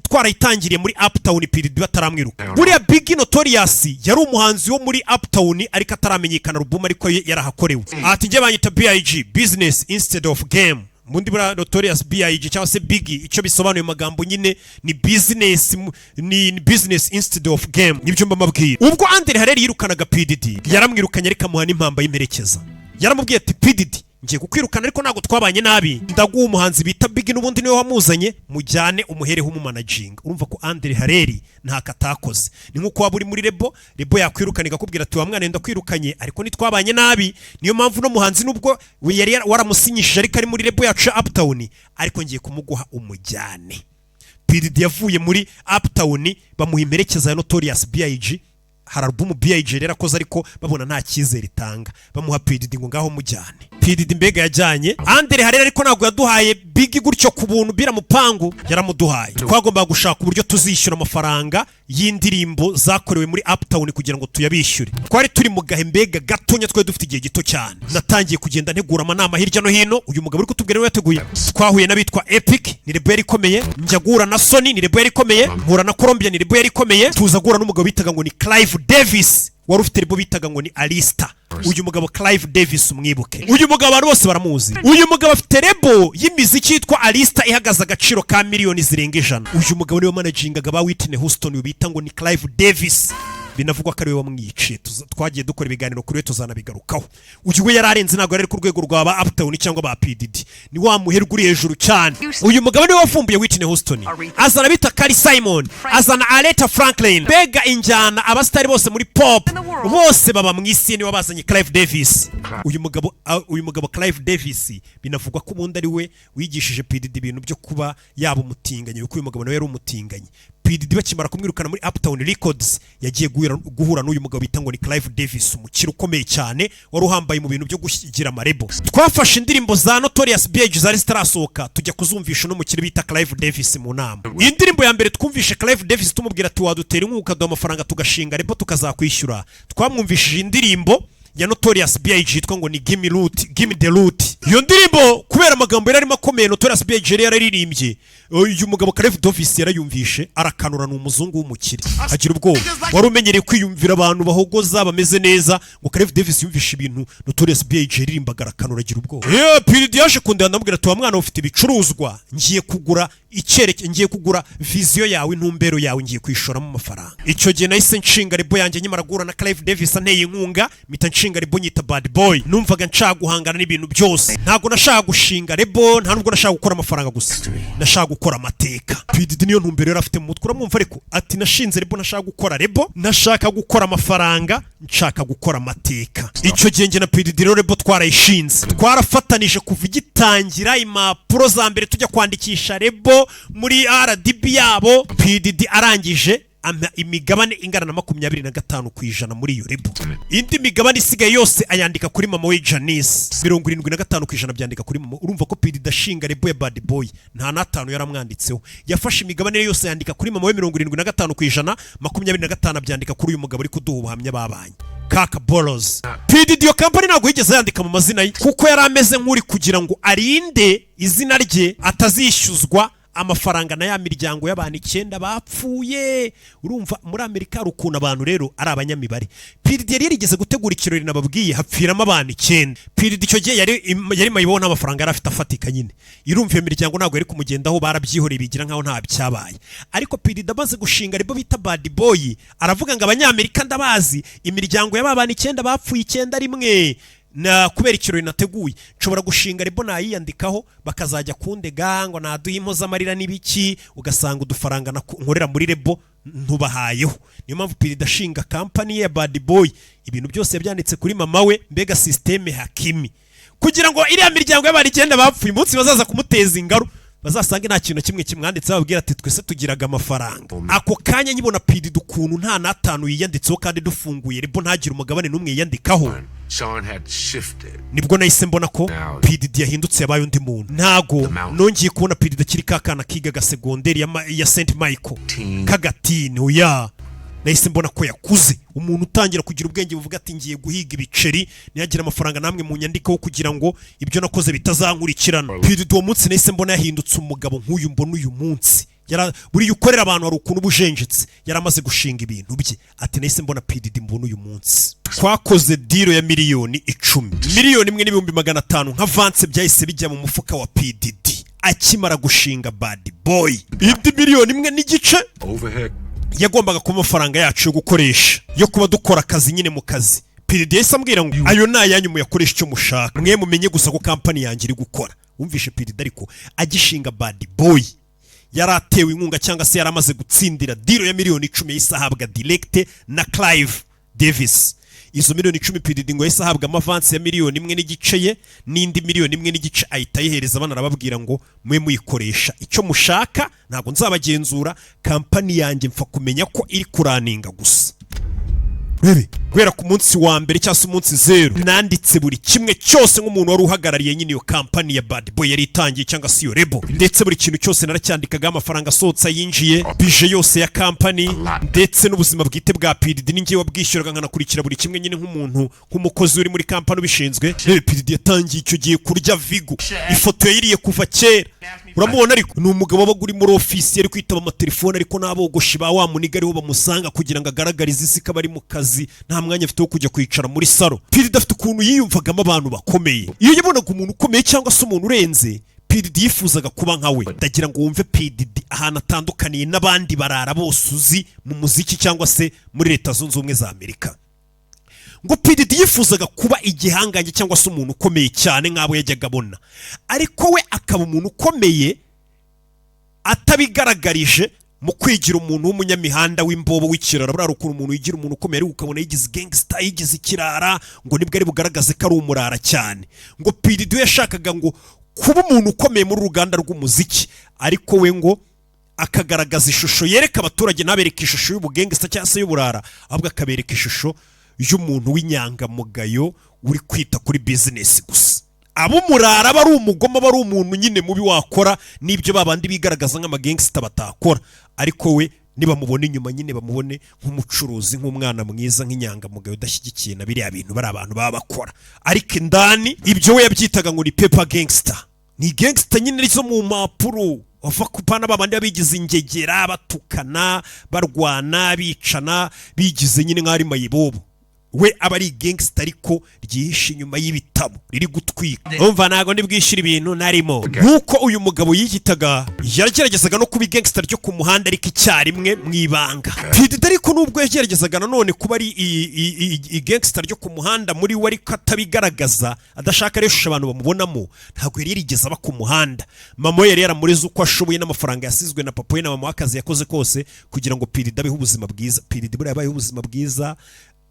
twarayitangiriye muri Uptown, P Diddy bataramwiruka. Buriya Biggie Notorious yari umuhanzi wo muri Uptown ariko ataramenyekana, alubumu ariko yarahakorewe. Ati: "Njye banyita B.I.G, business instead of game." Mundi buriya Notorious B.I.G cyangwa se Biggie, icyo bisobanuye mu magambo nyine ni business, ni business instead of game, nibyo mba mabwira. Ubwo Andre Harel yirukanaga P Diddy, yaramwirukanye ariko amuha n'impamba y'imperekeza. Yaramubwiye ati: "P Diddy, ngiye kukwirukana ariko ntabwo twabanye nabi. Ndaguha umuhanzi bita Biggie, n'ubundi niwe wamuzanye, mujyane umuhereho umumanaginga." Urumva ko Andre Harel ntako atakoze. Ni nk'uko waba uri muri label, label yakwirukana ikakubwira ati: "Wa mwana, ndakwirukanye ariko ntitwabanye nabi. Niyo mpamvu uno muhanzi nubwo we yari waramusinyishije ariko ari muri label yacu ya Uptown, ariko ngiye kumuguha umujyane." P Diddy yavuye muri Uptown bamuha imperekeza ya Notorious B.I.G. Hari alubumu B.I.G rero akoze ariko babona nta cyizere itanga, bamuha P Diddy ngo ngaho mujyane. P Diddy mbega yajyanye Andre Harel, ariko ntabwo yaduhaye Biggie gutyo ku buntu biramupangu. Yaramuduhaye, twagombaga gushaka uburyo tuzishyura amafaranga y'indirimbo zakorewe muri Uptown kugira ngo tuyabishyure. Twari turi mu gahe mbega gatonya, twari dufite igihe gito cyane. Natangiye kugenda ntegura amanama hirya no hino. Uyu mugabo uri kutubwira niwe yateguye. Twahuye n'abitwa Epic, ni label yari ikomeye. Njya guhura na Sony, ni label yari ikomeye. Mpura na Columbia, ni label yari ikomeye. Tuza guhura n'umugabo bitaga ngo ni Clive Davis, wari ufite label bitaga ngo ni Arista. Uyu mugabo Clive Davis umwibuke, uyu mugabo abantu bose baramuzi. Uyu mugabo afite label y'imiziki yitwa Arista ihagaze agaciro ka miliyoni zirenga 100. Uyu mugabo niwe managingaga ba Whitney Houston, bita ngo ni Clive Davis. Binavugwa ko ariwe wamwiciye. Twagiye dukora ibiganiro kuri we, tuzanabigarukaho. Uyu we yari arenze, ntabwo yari ari ku rwego rwa ba Uptown cyangwa ba P Diddy, ni wa muherwe uri hejuru cyane. Uyu mugabo niwe wavumbuye Whitney Houston, azana bita Carly Simon, azana Aretha Franklin, mbega injyana abasitari bose muri pop bose baba mu isi, niwe wabazanye, Clive Davis. Uyu mugabo Clive Davis binavugwa ko ubundi ari we wigishije P Diddy ibintu byo kuba yaba umutinganyi, kuko uyu mugabo nawe yari umutinganyi. P Diddy bakimara kumwirukana muri Uptown Records, yagiye guhura n'uyu mugabo bita ngo ni Clive Davis, umukire ukomeye cyane wari uhambaye mu bintu byo gushyigikira ama label. Twafashe indirimbo za Notorious B.I.G zari zitarasohoka, tujya kuzumvisha uno mukire bita Clive Davis mu nama. Iyi ndirimbo ya mbere twumvishe Clive Davis tumubwira ati: "Wadutera inkunga ukaduha amafaranga tugashinga label tukazakwishyura?" Twamwumvishije indirimbo ya Notorious B.I.G yitwa ngo ni Gimme Root, Gimme the Loot. Iyo ndirimbo, kubera amagambo yari arimo akomeye Notorious B.I.G yari yararirimbye. Uyu mugabo Clive Davis yarayumvishe arakanura. Ni umuzungu w'umukire, agira ubwoba, wari umenyereye kwiyumvira abantu bahogoza bameze neza. Ngo Clive Davis yumvishe ibintu Notorious B.I.G. yaririmbaga, arakanura, agira ubwoba. Yeah, P Diddy yaje kundeba, ndamubwira ati: "Wa mwana, ufite ibicuruzwa, ngiye kugura icyerekezo, ngiye kugura vision yawe, intumbero yawe, ngiye kuyishoramo amafaranga." Icyo gihe nahise nshinga label yanjye. Nkimara guhura na Clive Davis anteye inkunga, mpita nshinga label nyita Bad Boy. Numvaga nshaka guhangana n'ibintu byose. Ntabwo nashaka gushinga label, nta nubwo nashaka gukora amafaranga gusa, nashaka gukora amateka. P Diddy niyo ntumbero yari afite mu mutwe, uramwumva? Ariko ati: "Nashinze label, nashaka gukora label, nashaka gukora amafaranga, nshaka gukora amateka." Icyo gihe njye na P Diddy rero label twarayishinze, twarafatanije kuva igitangira, impapuro za mbere tujya kwandikisha label muri RDB yabo. P Diddy arangije ampa imigabane ingana na 25% muri iyo label. Indi migabane isigaye yose ayandika kuri mama we Janice. 75% byandika kuri mama. Urumva ko P Diddy ashinga label ya Bad Boy nta n'atanu yaramwanditseho. Yafashe imigabane ye yose yandika kuri mama we, 75%, 25 abyandika kuri uyu mugabo uri kuduha ubuhamya babanye, Kaka Boros. P Diddy iyo kampani ntabwo yigeze yandika mu mazina ye, kuko yari ameze nk'uri kugira ngo arinde izina rye atazishyuzwa amafaranga na ya miryango y'abantu icyenda bapfuye. Urumva muri Amerika hari ukuntu abantu rero ari abanyamibare. P Diddy yari yarigeze gutegura ikirori nababwiye, hapfiramo abantu icyenda. P Diddy icyo gihe yari mayibobo, nta mafaranga yari afite afatika nyine. Irumva iyo miryango ntabwo yari kumugendaho, barabyihoreye bigira nkaho nta byabaye. Ariko P Diddy amaze gushinga label bita Bad Boy, aravuga ngo: "Abanyamerika ndabazi, imiryango y'aba bantu icyenda bapfuye icyenda rimwe na kubera ikirori nateguye, nshobora gushinga label nayiyandikaho, bakazajya kundega ngo naduhe impozamarira n'ibiki, ugasanga udufaranga nkorera muri label ntubahayeho." Niyo mpamvu P Diddy ashinga kampani ye ya Bad Boy, ibintu byose yabyanditse kuri mama we, mbega système hakimi, kugira ngo iriya miryango y'abantu icyenda bapfuye, umunsi bazaza kumuteza ingaru, bazasange nta kintu na kimwe kimwanditse, bababwira ati: "Twese tugiraga amafaranga." Ako kanya nkibona P Diddy ukuntu nta n'atanu yiyanditseho kandi dufunguye label, ntagire umugabane n'umwe yiyandikaho, Sean had shifted. nibwo nahise mbona ko P Diddy yahindutse, yabaye undi muntu. Ntago nongeye kubona P Diddy akiri ka kana kigaga segonderi ya St Michael kagatini. Oya, nahise mbona ko yakuze, umuntu utangira kugira ubwenge buvuga ati: "Ngiye guhiga ibiceri, niyagira amafaranga namwe mu nyandiko kugira ngo ibyo nakoze bitazankurikirana." P Diddy uwo munsi nahise mbona yahindutse umugabo nk'uyu mbona uyu munsi. Buriya ukorera abantu hari ukuntu uba ujenjetse. Yari amaze gushinga ibintu bye. Ati: "Nahise mbona P Diddy mbona uyu munsi." Twakoze deal ya miliyoni 10, 1,500,000 nka avance byahise bijya mu mufuka wa P Diddy akimara gushinga Bad Boy. Indi miliyoni 1.5 Overhead. yagombaga kuba amafaranga yacu yo gukoresha, yo kuba dukora akazi nyine mu kazi. P Diddy yahise ambwira ngo: "Ayo ni ayanyu, muyakoresha icyo mushaka, mwe mumenye gusa ko kampani yanjye iri gukora." Wumvishe P Diddy ariko agishinga Bad Boy yari atewe inkunga cyangwa se yari amaze gutsindira deal ya miliyoni 10, yahise ahabwa direct na Clive Davis. Izo miliyoni 10, P Diddy ngo yahise ahabwa ama avance ya miliyoni 1.5 ye, n'indi miliyoni 1.5 ahita ayihereza abana, arababwira ngo: "Mwe muyikoresha icyo mushaka, ntabwo nzabagenzura, kampani yanjye mfa kumenya ko iri kuraninga gusa." Rebe, guhera ku munsi wa mbere cyangwa se umunsi zeru, nanditse buri kimwe cyose nk'umuntu wari uhagarariye nyine iyo kampani ya Bad Boy yari itangiye cyangwa se iyo label. Ndetse buri kintu cyose naracyandikaga, amafaranga asohotse, ayinjiye, budget yose ya kampani, ndetse n'ubuzima bwite bwa P Diddy ni njye wabwishyuraga, nkanakurikira buri kimwe nyine nk'umuntu, nk'umukozi uri muri kampani ubishinzwe. Rebe, P Diddy yatangiye icyo gihe kurya vigo. Ifoto yayiriye kuva kera, uramubona. Ariko ni umugabo wabaga uri muri ofisi, yari kwitaba amatelefone, ariko n'abogoshi ba wa muniga ariho bamusanga kugira ngo agaragarize isi ko abari mu kazi, nta mwanya afite wo kujya kwicara muri salon. P Diddy afite ukuntu yiyumvagamo abantu bakomeye. Iyo yabonaga umuntu ukomeye cyangwa se umuntu urenze, P Diddy yifuzaga kuba nka we. Ndagira ngo wumve P Diddy ahantu atandukaniye n'abandi barara bose uzi mu muziki cyangwa se muri Leta Zunze Ubumwe za Amerika. Ngo P Diddy yifuzaga kuba igihangange cyangwa se umuntu ukomeye cyane nk'abo yajyaga abona, ariko we akaba umuntu ukomeye atabigaragarije mu kwigira umuntu w'umunyamihanda, w'imbobo, w'ikirara. Buriya ukuntu umuntu yigira umuntu ukomeye ariko ukabona yigize gangster, yigize ikirara, ngo nibwo ari bugaragaze ko ari umurara cyane. Ngo P Diddy we yashakaga ngo kuba umuntu ukomeye muri ruganda rw'umuziki, ariko we ngo akagaragaza ishusho yereka abaturage, ntabereke ishusho y'ubu gangster cyangwa se y'uburara, ahubwo akabereka ishusho y'umuntu w'inyangamugayo uri kwita kuri business gusa. Abo umurara aba ari umugome, aba ari umuntu nyine mubi wakora n'ibyo babandi bigaragaza nk'ama gangster batakora, ariko we nibamubona inyuma nyine bamubone nk'umucuruzi, nk'umwana mwiza, nk'inyangamugayo udashyigikiye na biriya bintu bari abantu baba bakora. Ariko indani ibyo we yabyitaga ngo ni paper gangster, ni gangster nyine zo mu mpapuro. Wava kupana babandi babigize ingegera, batukana, barwana, bicana, bigize nyine nk'aho ari mayibobo. We aba ari gangster ariko ryihishe inyuma y'ibitabo, riri gutwika. Umva, ntabwo ndi bwishyura ibintu narimo. Nk'uko uyu mugabo yiyitaga, yageragezaga no kuba gangster ryo ku muhanda, ariko icyarimwe mu ibanga. P Diddy ariko nubwo yageragezaga nanone kuba ari gangster ryo ku muhanda muri we, ariko atabigaragaza, adashaka rero ishusho abantu bamubonamo, ntabwo yari yarigeze aba ku muhanda. Mama we yari yaramureze uko ashoboye n'amafaranga yasizwe na papa we na mama we, akazi yakoze kose kugira ngo P Diddy abeho ubuzima bwiza. P Diddy buriya yabayeho ubuzima bwiza,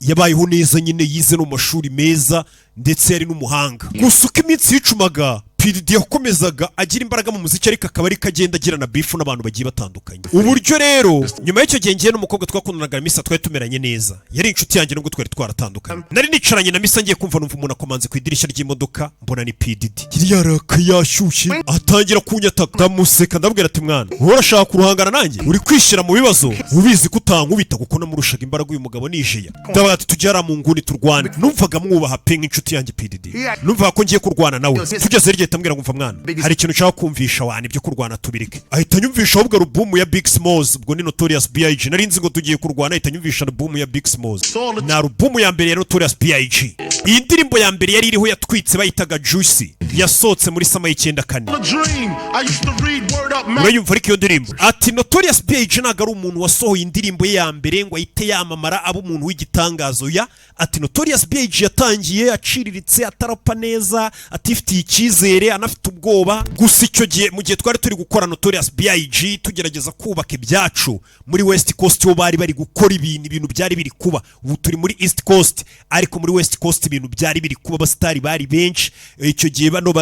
yabayeho neza nyine, yize no mu mashuri meza, ndetse yari n'umuhanga. Gusa uko iminsi yicumaga, P Diddy yakomezaga agira imbaraga mu muziki, ariko akaba ariko agenda agira na beef n'abantu bagiye batandukanye. Uburyo rero nyuma y'icyo gihe, ngiye n'umukobwa twakundanaga, Misa, twari tumeranye neza, yari inshuti yanjye nubwo twari twaratandukanye. Nari nicaranye na Misa, ngiye kumva numva umuntu akomanze ku idirishya ry'imodoka, mbona ni P Diddy. Yari yarakaye, yashyushye, atangira kunyataka. Ndamuseka, ndabwira ati: "Mwana, wowe urashaka kuruhangana nanjye? Uri kwishyira mu bibazo, ubizi ko utankubita," kuko namurushaga imbaraga. Uyu mugabo nijeya. Ndabaga ati: "Tujye hariya mu nguni turwane." Numvaga mwubaha pe nk'inshuti yanjye P Diddy, numvaga ko ngiye kurwana nawe. Tugeze hirya ahita ambwira ngo: "Mva mwana, hari ikintu nshaka kumvisha wana, ibyo kurwana tubireke." Ahita anyumvisha ahubwo alubumu ya Big Smalls, ubwo ni Notorious B.I.G. Nari nzi ngo tugiye kurwana, ahita anyumvisha alubumu ya Big Smalls, ni alubumu ya mbere ya Notorious B.I.G. Iyi ndirimbo ya mbere yari iriho yatwitse bayitaga Juicy, yasohotse muri summer y'94. A dream. I used to read Word Up Urayumva? Ariko iyo ndirimbo, ati Notorious B.I.G. ntabwo ari umuntu wasohoye indirimbo ye ya mbere ngo ahite yamamara, abe umuntu w'igitangazo. Ya ati Notorious B.I.G. yatangiye aciriritse, atarapa neza, atifitiye icyizere, anafite ubwoba. Gusa icyo gihe, mu gihe twari turi gukora Notorious B.I.G., tugerageza kubaka ibyacu, muri West Coast bo bari bari gukora ibintu byari biri kuba. Ubu turi muri East Coast, ariko muri West Coast ibintu byari biri kuba, abasitari bari benshi icyo gihe. Bano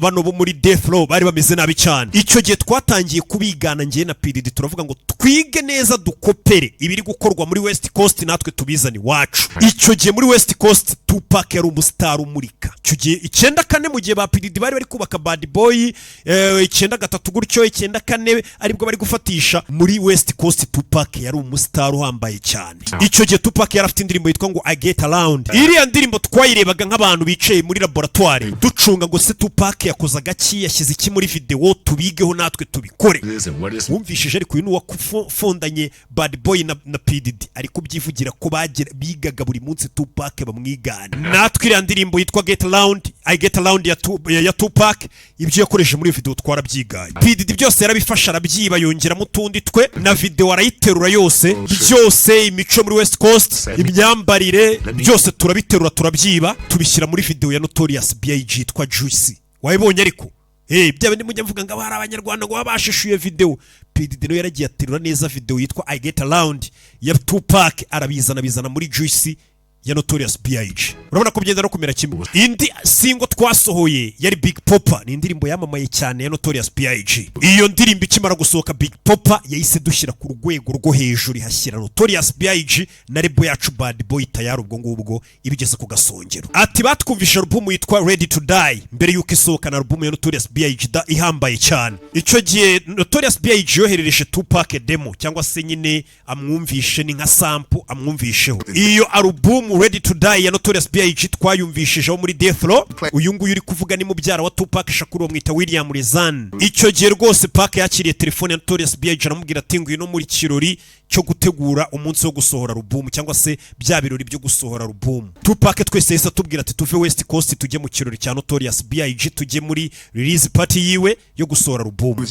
bano bo muri Death Row bari bameze nabi cyane. Icyo gihe twatangiye kubigana, njye na P Diddy, turavuga ngo twige neza, dukopere ibiri gukorwa muri West Coast, natwe tubizane iwacu. Icyo gihe muri West Coast Tupac yari umusitari umurika. Icyo gihe 94, mu gihe ba P Diddy bari bari kubaka Bad Boy, 93 gutyo, 94 aribwo bari gufatisha muri West Coast, Tupac yari umusitari uhambaye cyane. Icyo gihe Tupac yari afite indirimbo yitwa ngo I Get Around. Iriya ndirimbo twayirebaga nk'abantu bicaye muri laboratoire, ducunga ngo se Tupac yakoze agaki, yashyize iki muri video, tubigeho natwe tubikore. This and what is Wumvishije? Ariko uyu ni uwafundanye Bad Boy na P Diddy, ari kubyivugira ko bigaga buri munsi Tupac bamwigana. Natwe iriya ndirimbo yitwa Get Around, I Get Around ya Tupac, ibyo yakoresheje muri video twarabyigaye. P Diddy byose yarabifashe, arabyiba, yongeramo utundi twe, na video arayiterura yose, byose, imico muri West Coast, imyambarire, byose turabiterura, turabyiba, tubishyira muri video ya Notorious B.I.G. yitwa Juicy. Wayibonye? Ariko bya bindi mujya mvuga ngo abari abanyarwanda ngo baba bashishuye video, P Diddy nawe yaragiye aterura neza video yitwa I Get Around ya Tupac, arabizana, bizana muri Juicy ya Notorious B.I.G. Urabona ko byenda no kumera kimwe. Indi single twasohoye yari Big Poppa, ni indirimbo yamamaye cyane ya Notorious B.I.G. Iyo ndirimbo ikimara gusohoka, Big Poppa yahise dushyira ku rwego rwo hejuru, ihashyira Notorious B.I.G. na label yacu Bad Boy tayari ubwo ngubwo ibigeze ku gasongero. Ati batwumvishe album yitwa Ready to Die mbere yuko isohoka, na album ya Notorious B.I.G. da ihambaye cyane. Icyo gihe Notorious B.I.G. yoherereje Tupac demo, cyangwa se nyine amwumvishe, ni nka sample amwumvisheho. Iyo album Ready to Die ya Notorious B.I.G. twayumvishijeho muri Death Row. Uyu nguyu uri kuvuga ni mubyara wa Tupac Shakur, bamwita William Rezan. Icyo gihe rwose Pac yakiriye telefone ya Notorious B.I.G., aramubwira ati: "Ngwino muri kirori cyo gutegura umunsi wo gusohora album, cyangwa se bya birori byo gusohora album." Tupac twese yahise atubwira ati tuve West Coast tujye mu kirori cya Notorious B.I.G., tujye muri release party yiwe yo gusohora album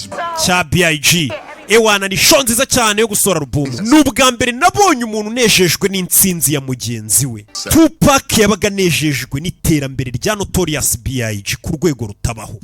cya B.I.G. Ewana, ni show nziza cyane yo gusohora album. Ni ubwa mbere nabonye umuntu unejejwe n'intsinzi ya mugenzi we. Tupac yabaga anejejwe n'iterambere rya Notorious B.I.G. ku rwego rutabaho,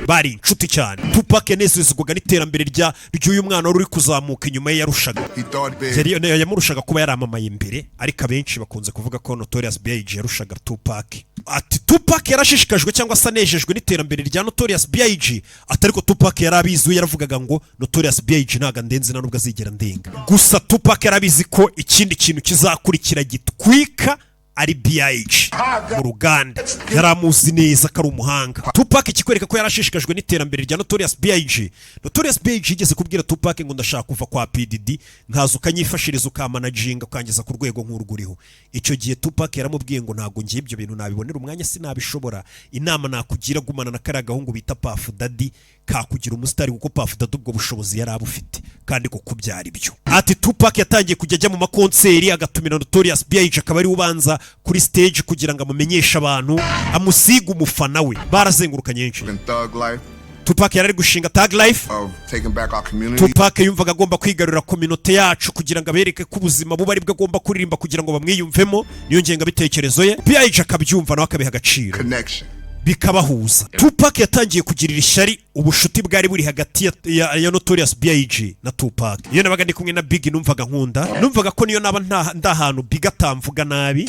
bari inshuti cyane. Tupac yanezezwaga n'iterambere ry'uyu mwana wari uri kuzamuka inyuma ye yarushaga He thought big. Yamurushaga kuba yaramamaye imbere, ariko abenshi bakunze kuvuga ko Notorious B.I.G. yarushaga Tupac. Ati Tupac yarashishikajwe cyangwa se anejejwe n'iterambere rya Notorious B.I.G. Ati ariko Tupac yari abizi, we yaravugaga ngo Notorious B.I.G. ntabwo andenze, nta nubwo azigera ndenga. Gusa Tupac yarabizi ko ikindi kintu kizakurikira gitwika Ari B.I.G mu ruganda, yari amuzi neza ko ari umuhanga. Tupac, ikikwereka ko yarashishikajwe n'iterambere rya Notorious B.I.G. Notorious B.I.G yigeze kubwira Tupac ngo: "Ndashaka kuva kwa PDD, nkaza ukanyifashiriza, ukamanaginga, ukangeza ku rwego nk'urwo uriho." Icyo gihe Tupac yaramubwiye ngo: "Ntabwo ngiye, ibyo bintu nabibonera umwanya, sinabishobora. Inama nakugira, gumana na kariya gahungu bita Puff Daddy, kakugira umusitari," kuko Puff Daddy ubwo bushobozi yari abufite kandi koko byari byo. Ati Tupac yatangiye kujya ajya mu makonseri, agatumira Notorious B.I.G, akaba ari we ubanza kuri stage kugira ngo amumenyeshe abantu, amusige umufana we. Barazengurukanye nyinshi. In thug life Tupac yari ari gushinga Thug Life of taking back our community. Tupac yumvaga agomba kwigarurira communauté yacu kugira ngo abereke ko ubuzima buba aribwo agomba kuririmba kugira ngo bamwiyumvemo. Niyo ngengabitekerezo ye. B.I.G akabyumva nawe akabiha agaciro. Connection. Bikabahuza. Tupac yatangiye kugirira ishyari ubushuti bwari buri hagati ya Notorious B.I.G na Tupac. Iyo nabaga ndi kumwe na Big, numvaga nkunda, numvaga ko niyo naba nda ahantu Big atamvuga nabi,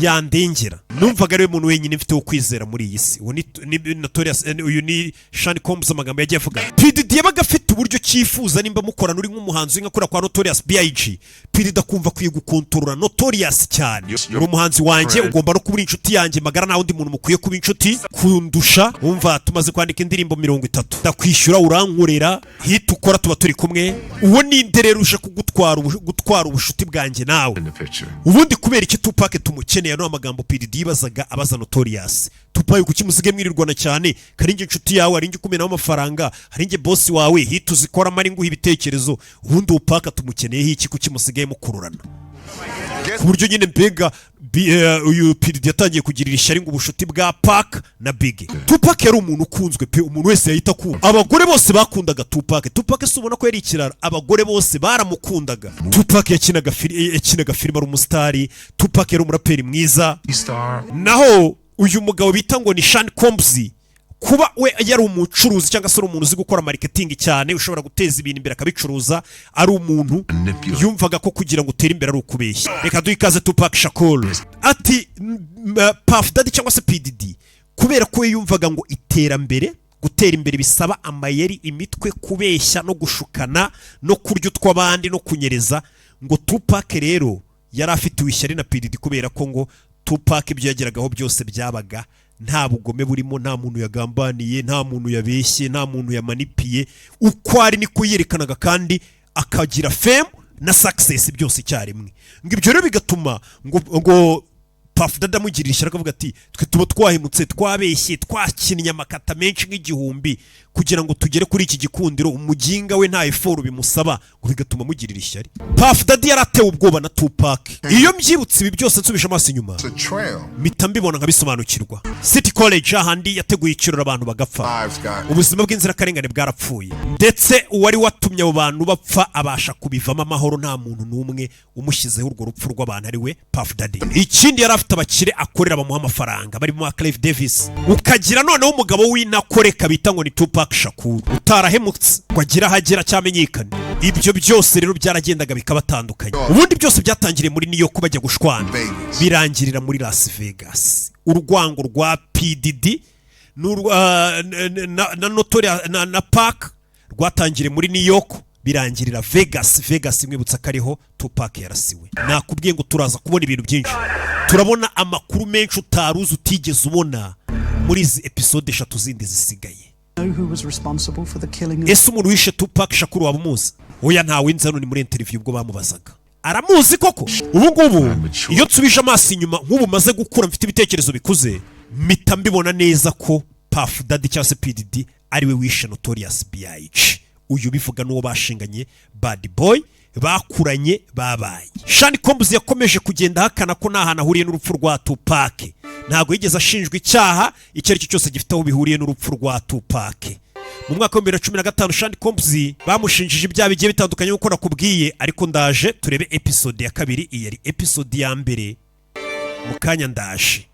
yandengera. Numvaga ariwe muntu wenyine mfite wo kwizera muri iyi si. Uwo ni Notorious, uyu ni Sean Combs, amagambo yagiye avuga. P Diddy yabaga afite uburyo cyifuza nimba mukorana, uri nk'umuhanzi nka kuriya kwa Notorious B.I.G, P Diddy akumva akwiye gukontorora Notorious cyane. Uri umuhanzi wanjye, ugomba no kuba uri inshuti yanjye magara. Nta wundi muntu mukwiye kuba inshuti kundusha. Wumva tumaze kwandika indirimbo 30, ndakwishyura, urankorera hit ukora, tuba turi kumwe. Uwo ninde rero uje kugutwara gutwara ubushuti bwanjye nawe? Ubundi kubera iki Tupac tumukeneye? Ano amagambo P Diddy yibazaga abaza Notorious: "Tupac, kuki musigaye mwirirwana cyane? Kari njye inshuti yawe, ari njye ukumenaho amafaranga, ari njye boss wawe, hit uzikoramo, ari nguha ibitekerezo. Ubundi uwo Pac tumukeneyeho iki? Kuki musigaye mukururana?" Ku buryo nyine mbega uyu P Diddy yatangiye kugirira ishyari ngo ubushuti bwa Pac na Big. Tupac yari umuntu ukunzwe pe, umuntu wese yahita akunda. Abagore bose bakundaga Tupac. Tupac si ubona ko yari ikirara? Abagore bose baramukundaga. Tupac yakinaga filime, ari umusitari. Tupac yari umuraperi mwiza. Naho uyu mugabo bita ngo ni Sean Combs, kuba we yari umucuruzi cyangwa se ari umuntu uzi gukora marketing cyane, ushobora guteza ibintu imbere akabicuruza, ari umuntu yumvaga ko kugira ngo utere imbere ari ukubeshya. Reka duhe ikaze Tupac Shakur. Ati Puff Daddy cyangwa se PDD, kubera ko we yumvaga ngo iterambere, gutera imbere bisaba amayeri, imitwe, kubeshya no gushukana no kurya utw'abandi no kunyereza. Ngo Tupac rero yari afitiwe ishyari na PDD kubera ko ngo Tupac ibyo yageragaho byose byabaga nta bugome burimo, nta muntu yagambaniye, nta muntu yabeshye, nta muntu yamanipiye. Uko ari niko yerekanaga, kandi akagira fame na success byose icyarimwe. Ngo ibyo rero bigatuma ngo Puff Daddy amugirira ishyari, akavuga ati: "Twe tuba twahemutse, twabeshye, twakinnye amakata menshi nk'igihumbi kugira ngo tugere kuri iki gikundiro. Umuginga we nta effort bimusaba." Ngo bigatuma amugirira ishyari. Puff Daddy yari atewe ubwoba na Tupac. Iyo mbyibutse ibi byose, nsubije amaso inyuma, It's a trail. mpita mbibona nkabisobanukirwa. City College, ahandi yateguye ikirori abantu bagapfa. Lives got Ubuzima bw'inzirakarengane bwarapfuye, ndetse uwari watumye abo bantu bapfa abasha kubivamo amahoro, nta muntu n'umwe umushyizeho urwo rupfu rw'abantu, ari we Puff Daddy. Ikindi, yari afite abakire akorera bamuha amafaranga barimo Clive Davis, ukagira noneho umugabo w'intakoreka bita ngo ni Tupac Shakur, utarahemutse ngo agire aho agera cyamenyekane. Ibyo byose rero byaragendaga bikabatandukanya. Ubundi byose byatangiriye muri New York bajya gushwana, Vegas. birangirira muri Las Vegas. Urwango rwa PDD na Notorious na Pac rwatangiriye muri New York, birangirira Vegas. Vegas imwibutsa ko ariho Tupac yarasiwe. Nakubwiye ngo turaza kubona ibintu byinshi, turabona amakuru menshi utaruzi, utigeze ubona muri izi episode 3 zindi zisigaye. Know who was responsible for the killing of Ese umuntu wishe Tupac Shakur waba umuzi? Oya, ntawe nzi. Hano ni muri interview ubwo bamubazaga, aramuzi koko. Ubu ngubu iyo nsubije amaso inyuma, nk'ubu maze gukura, mfite ibitekerezo bikuze, mpita mbibona neza ko Puff Daddy cyangwa se PDD ariwe wishe Notorious B.I.G. Uyu bivuga n'uwo bashinganye Bad Boy, bakuranye, babaye. Sean Combs yakomeje kugenda ahakana ko nta hantu ahuriye n'urupfu rwa Tupac. Ntabwo yigeze ashinjwa icyaha icyo ari cyo cyose gifite aho bihuriye n'urupfu rwa Tupac. Mu mwaka wa 2015 Sean Combs bamushinjije ibyaha bigiye bitandukanye nk'uko nakubwiye. Ariko ndaje turebe episode ya kabiri. Iyi yari episode ya mbere, mu kanya ndaje.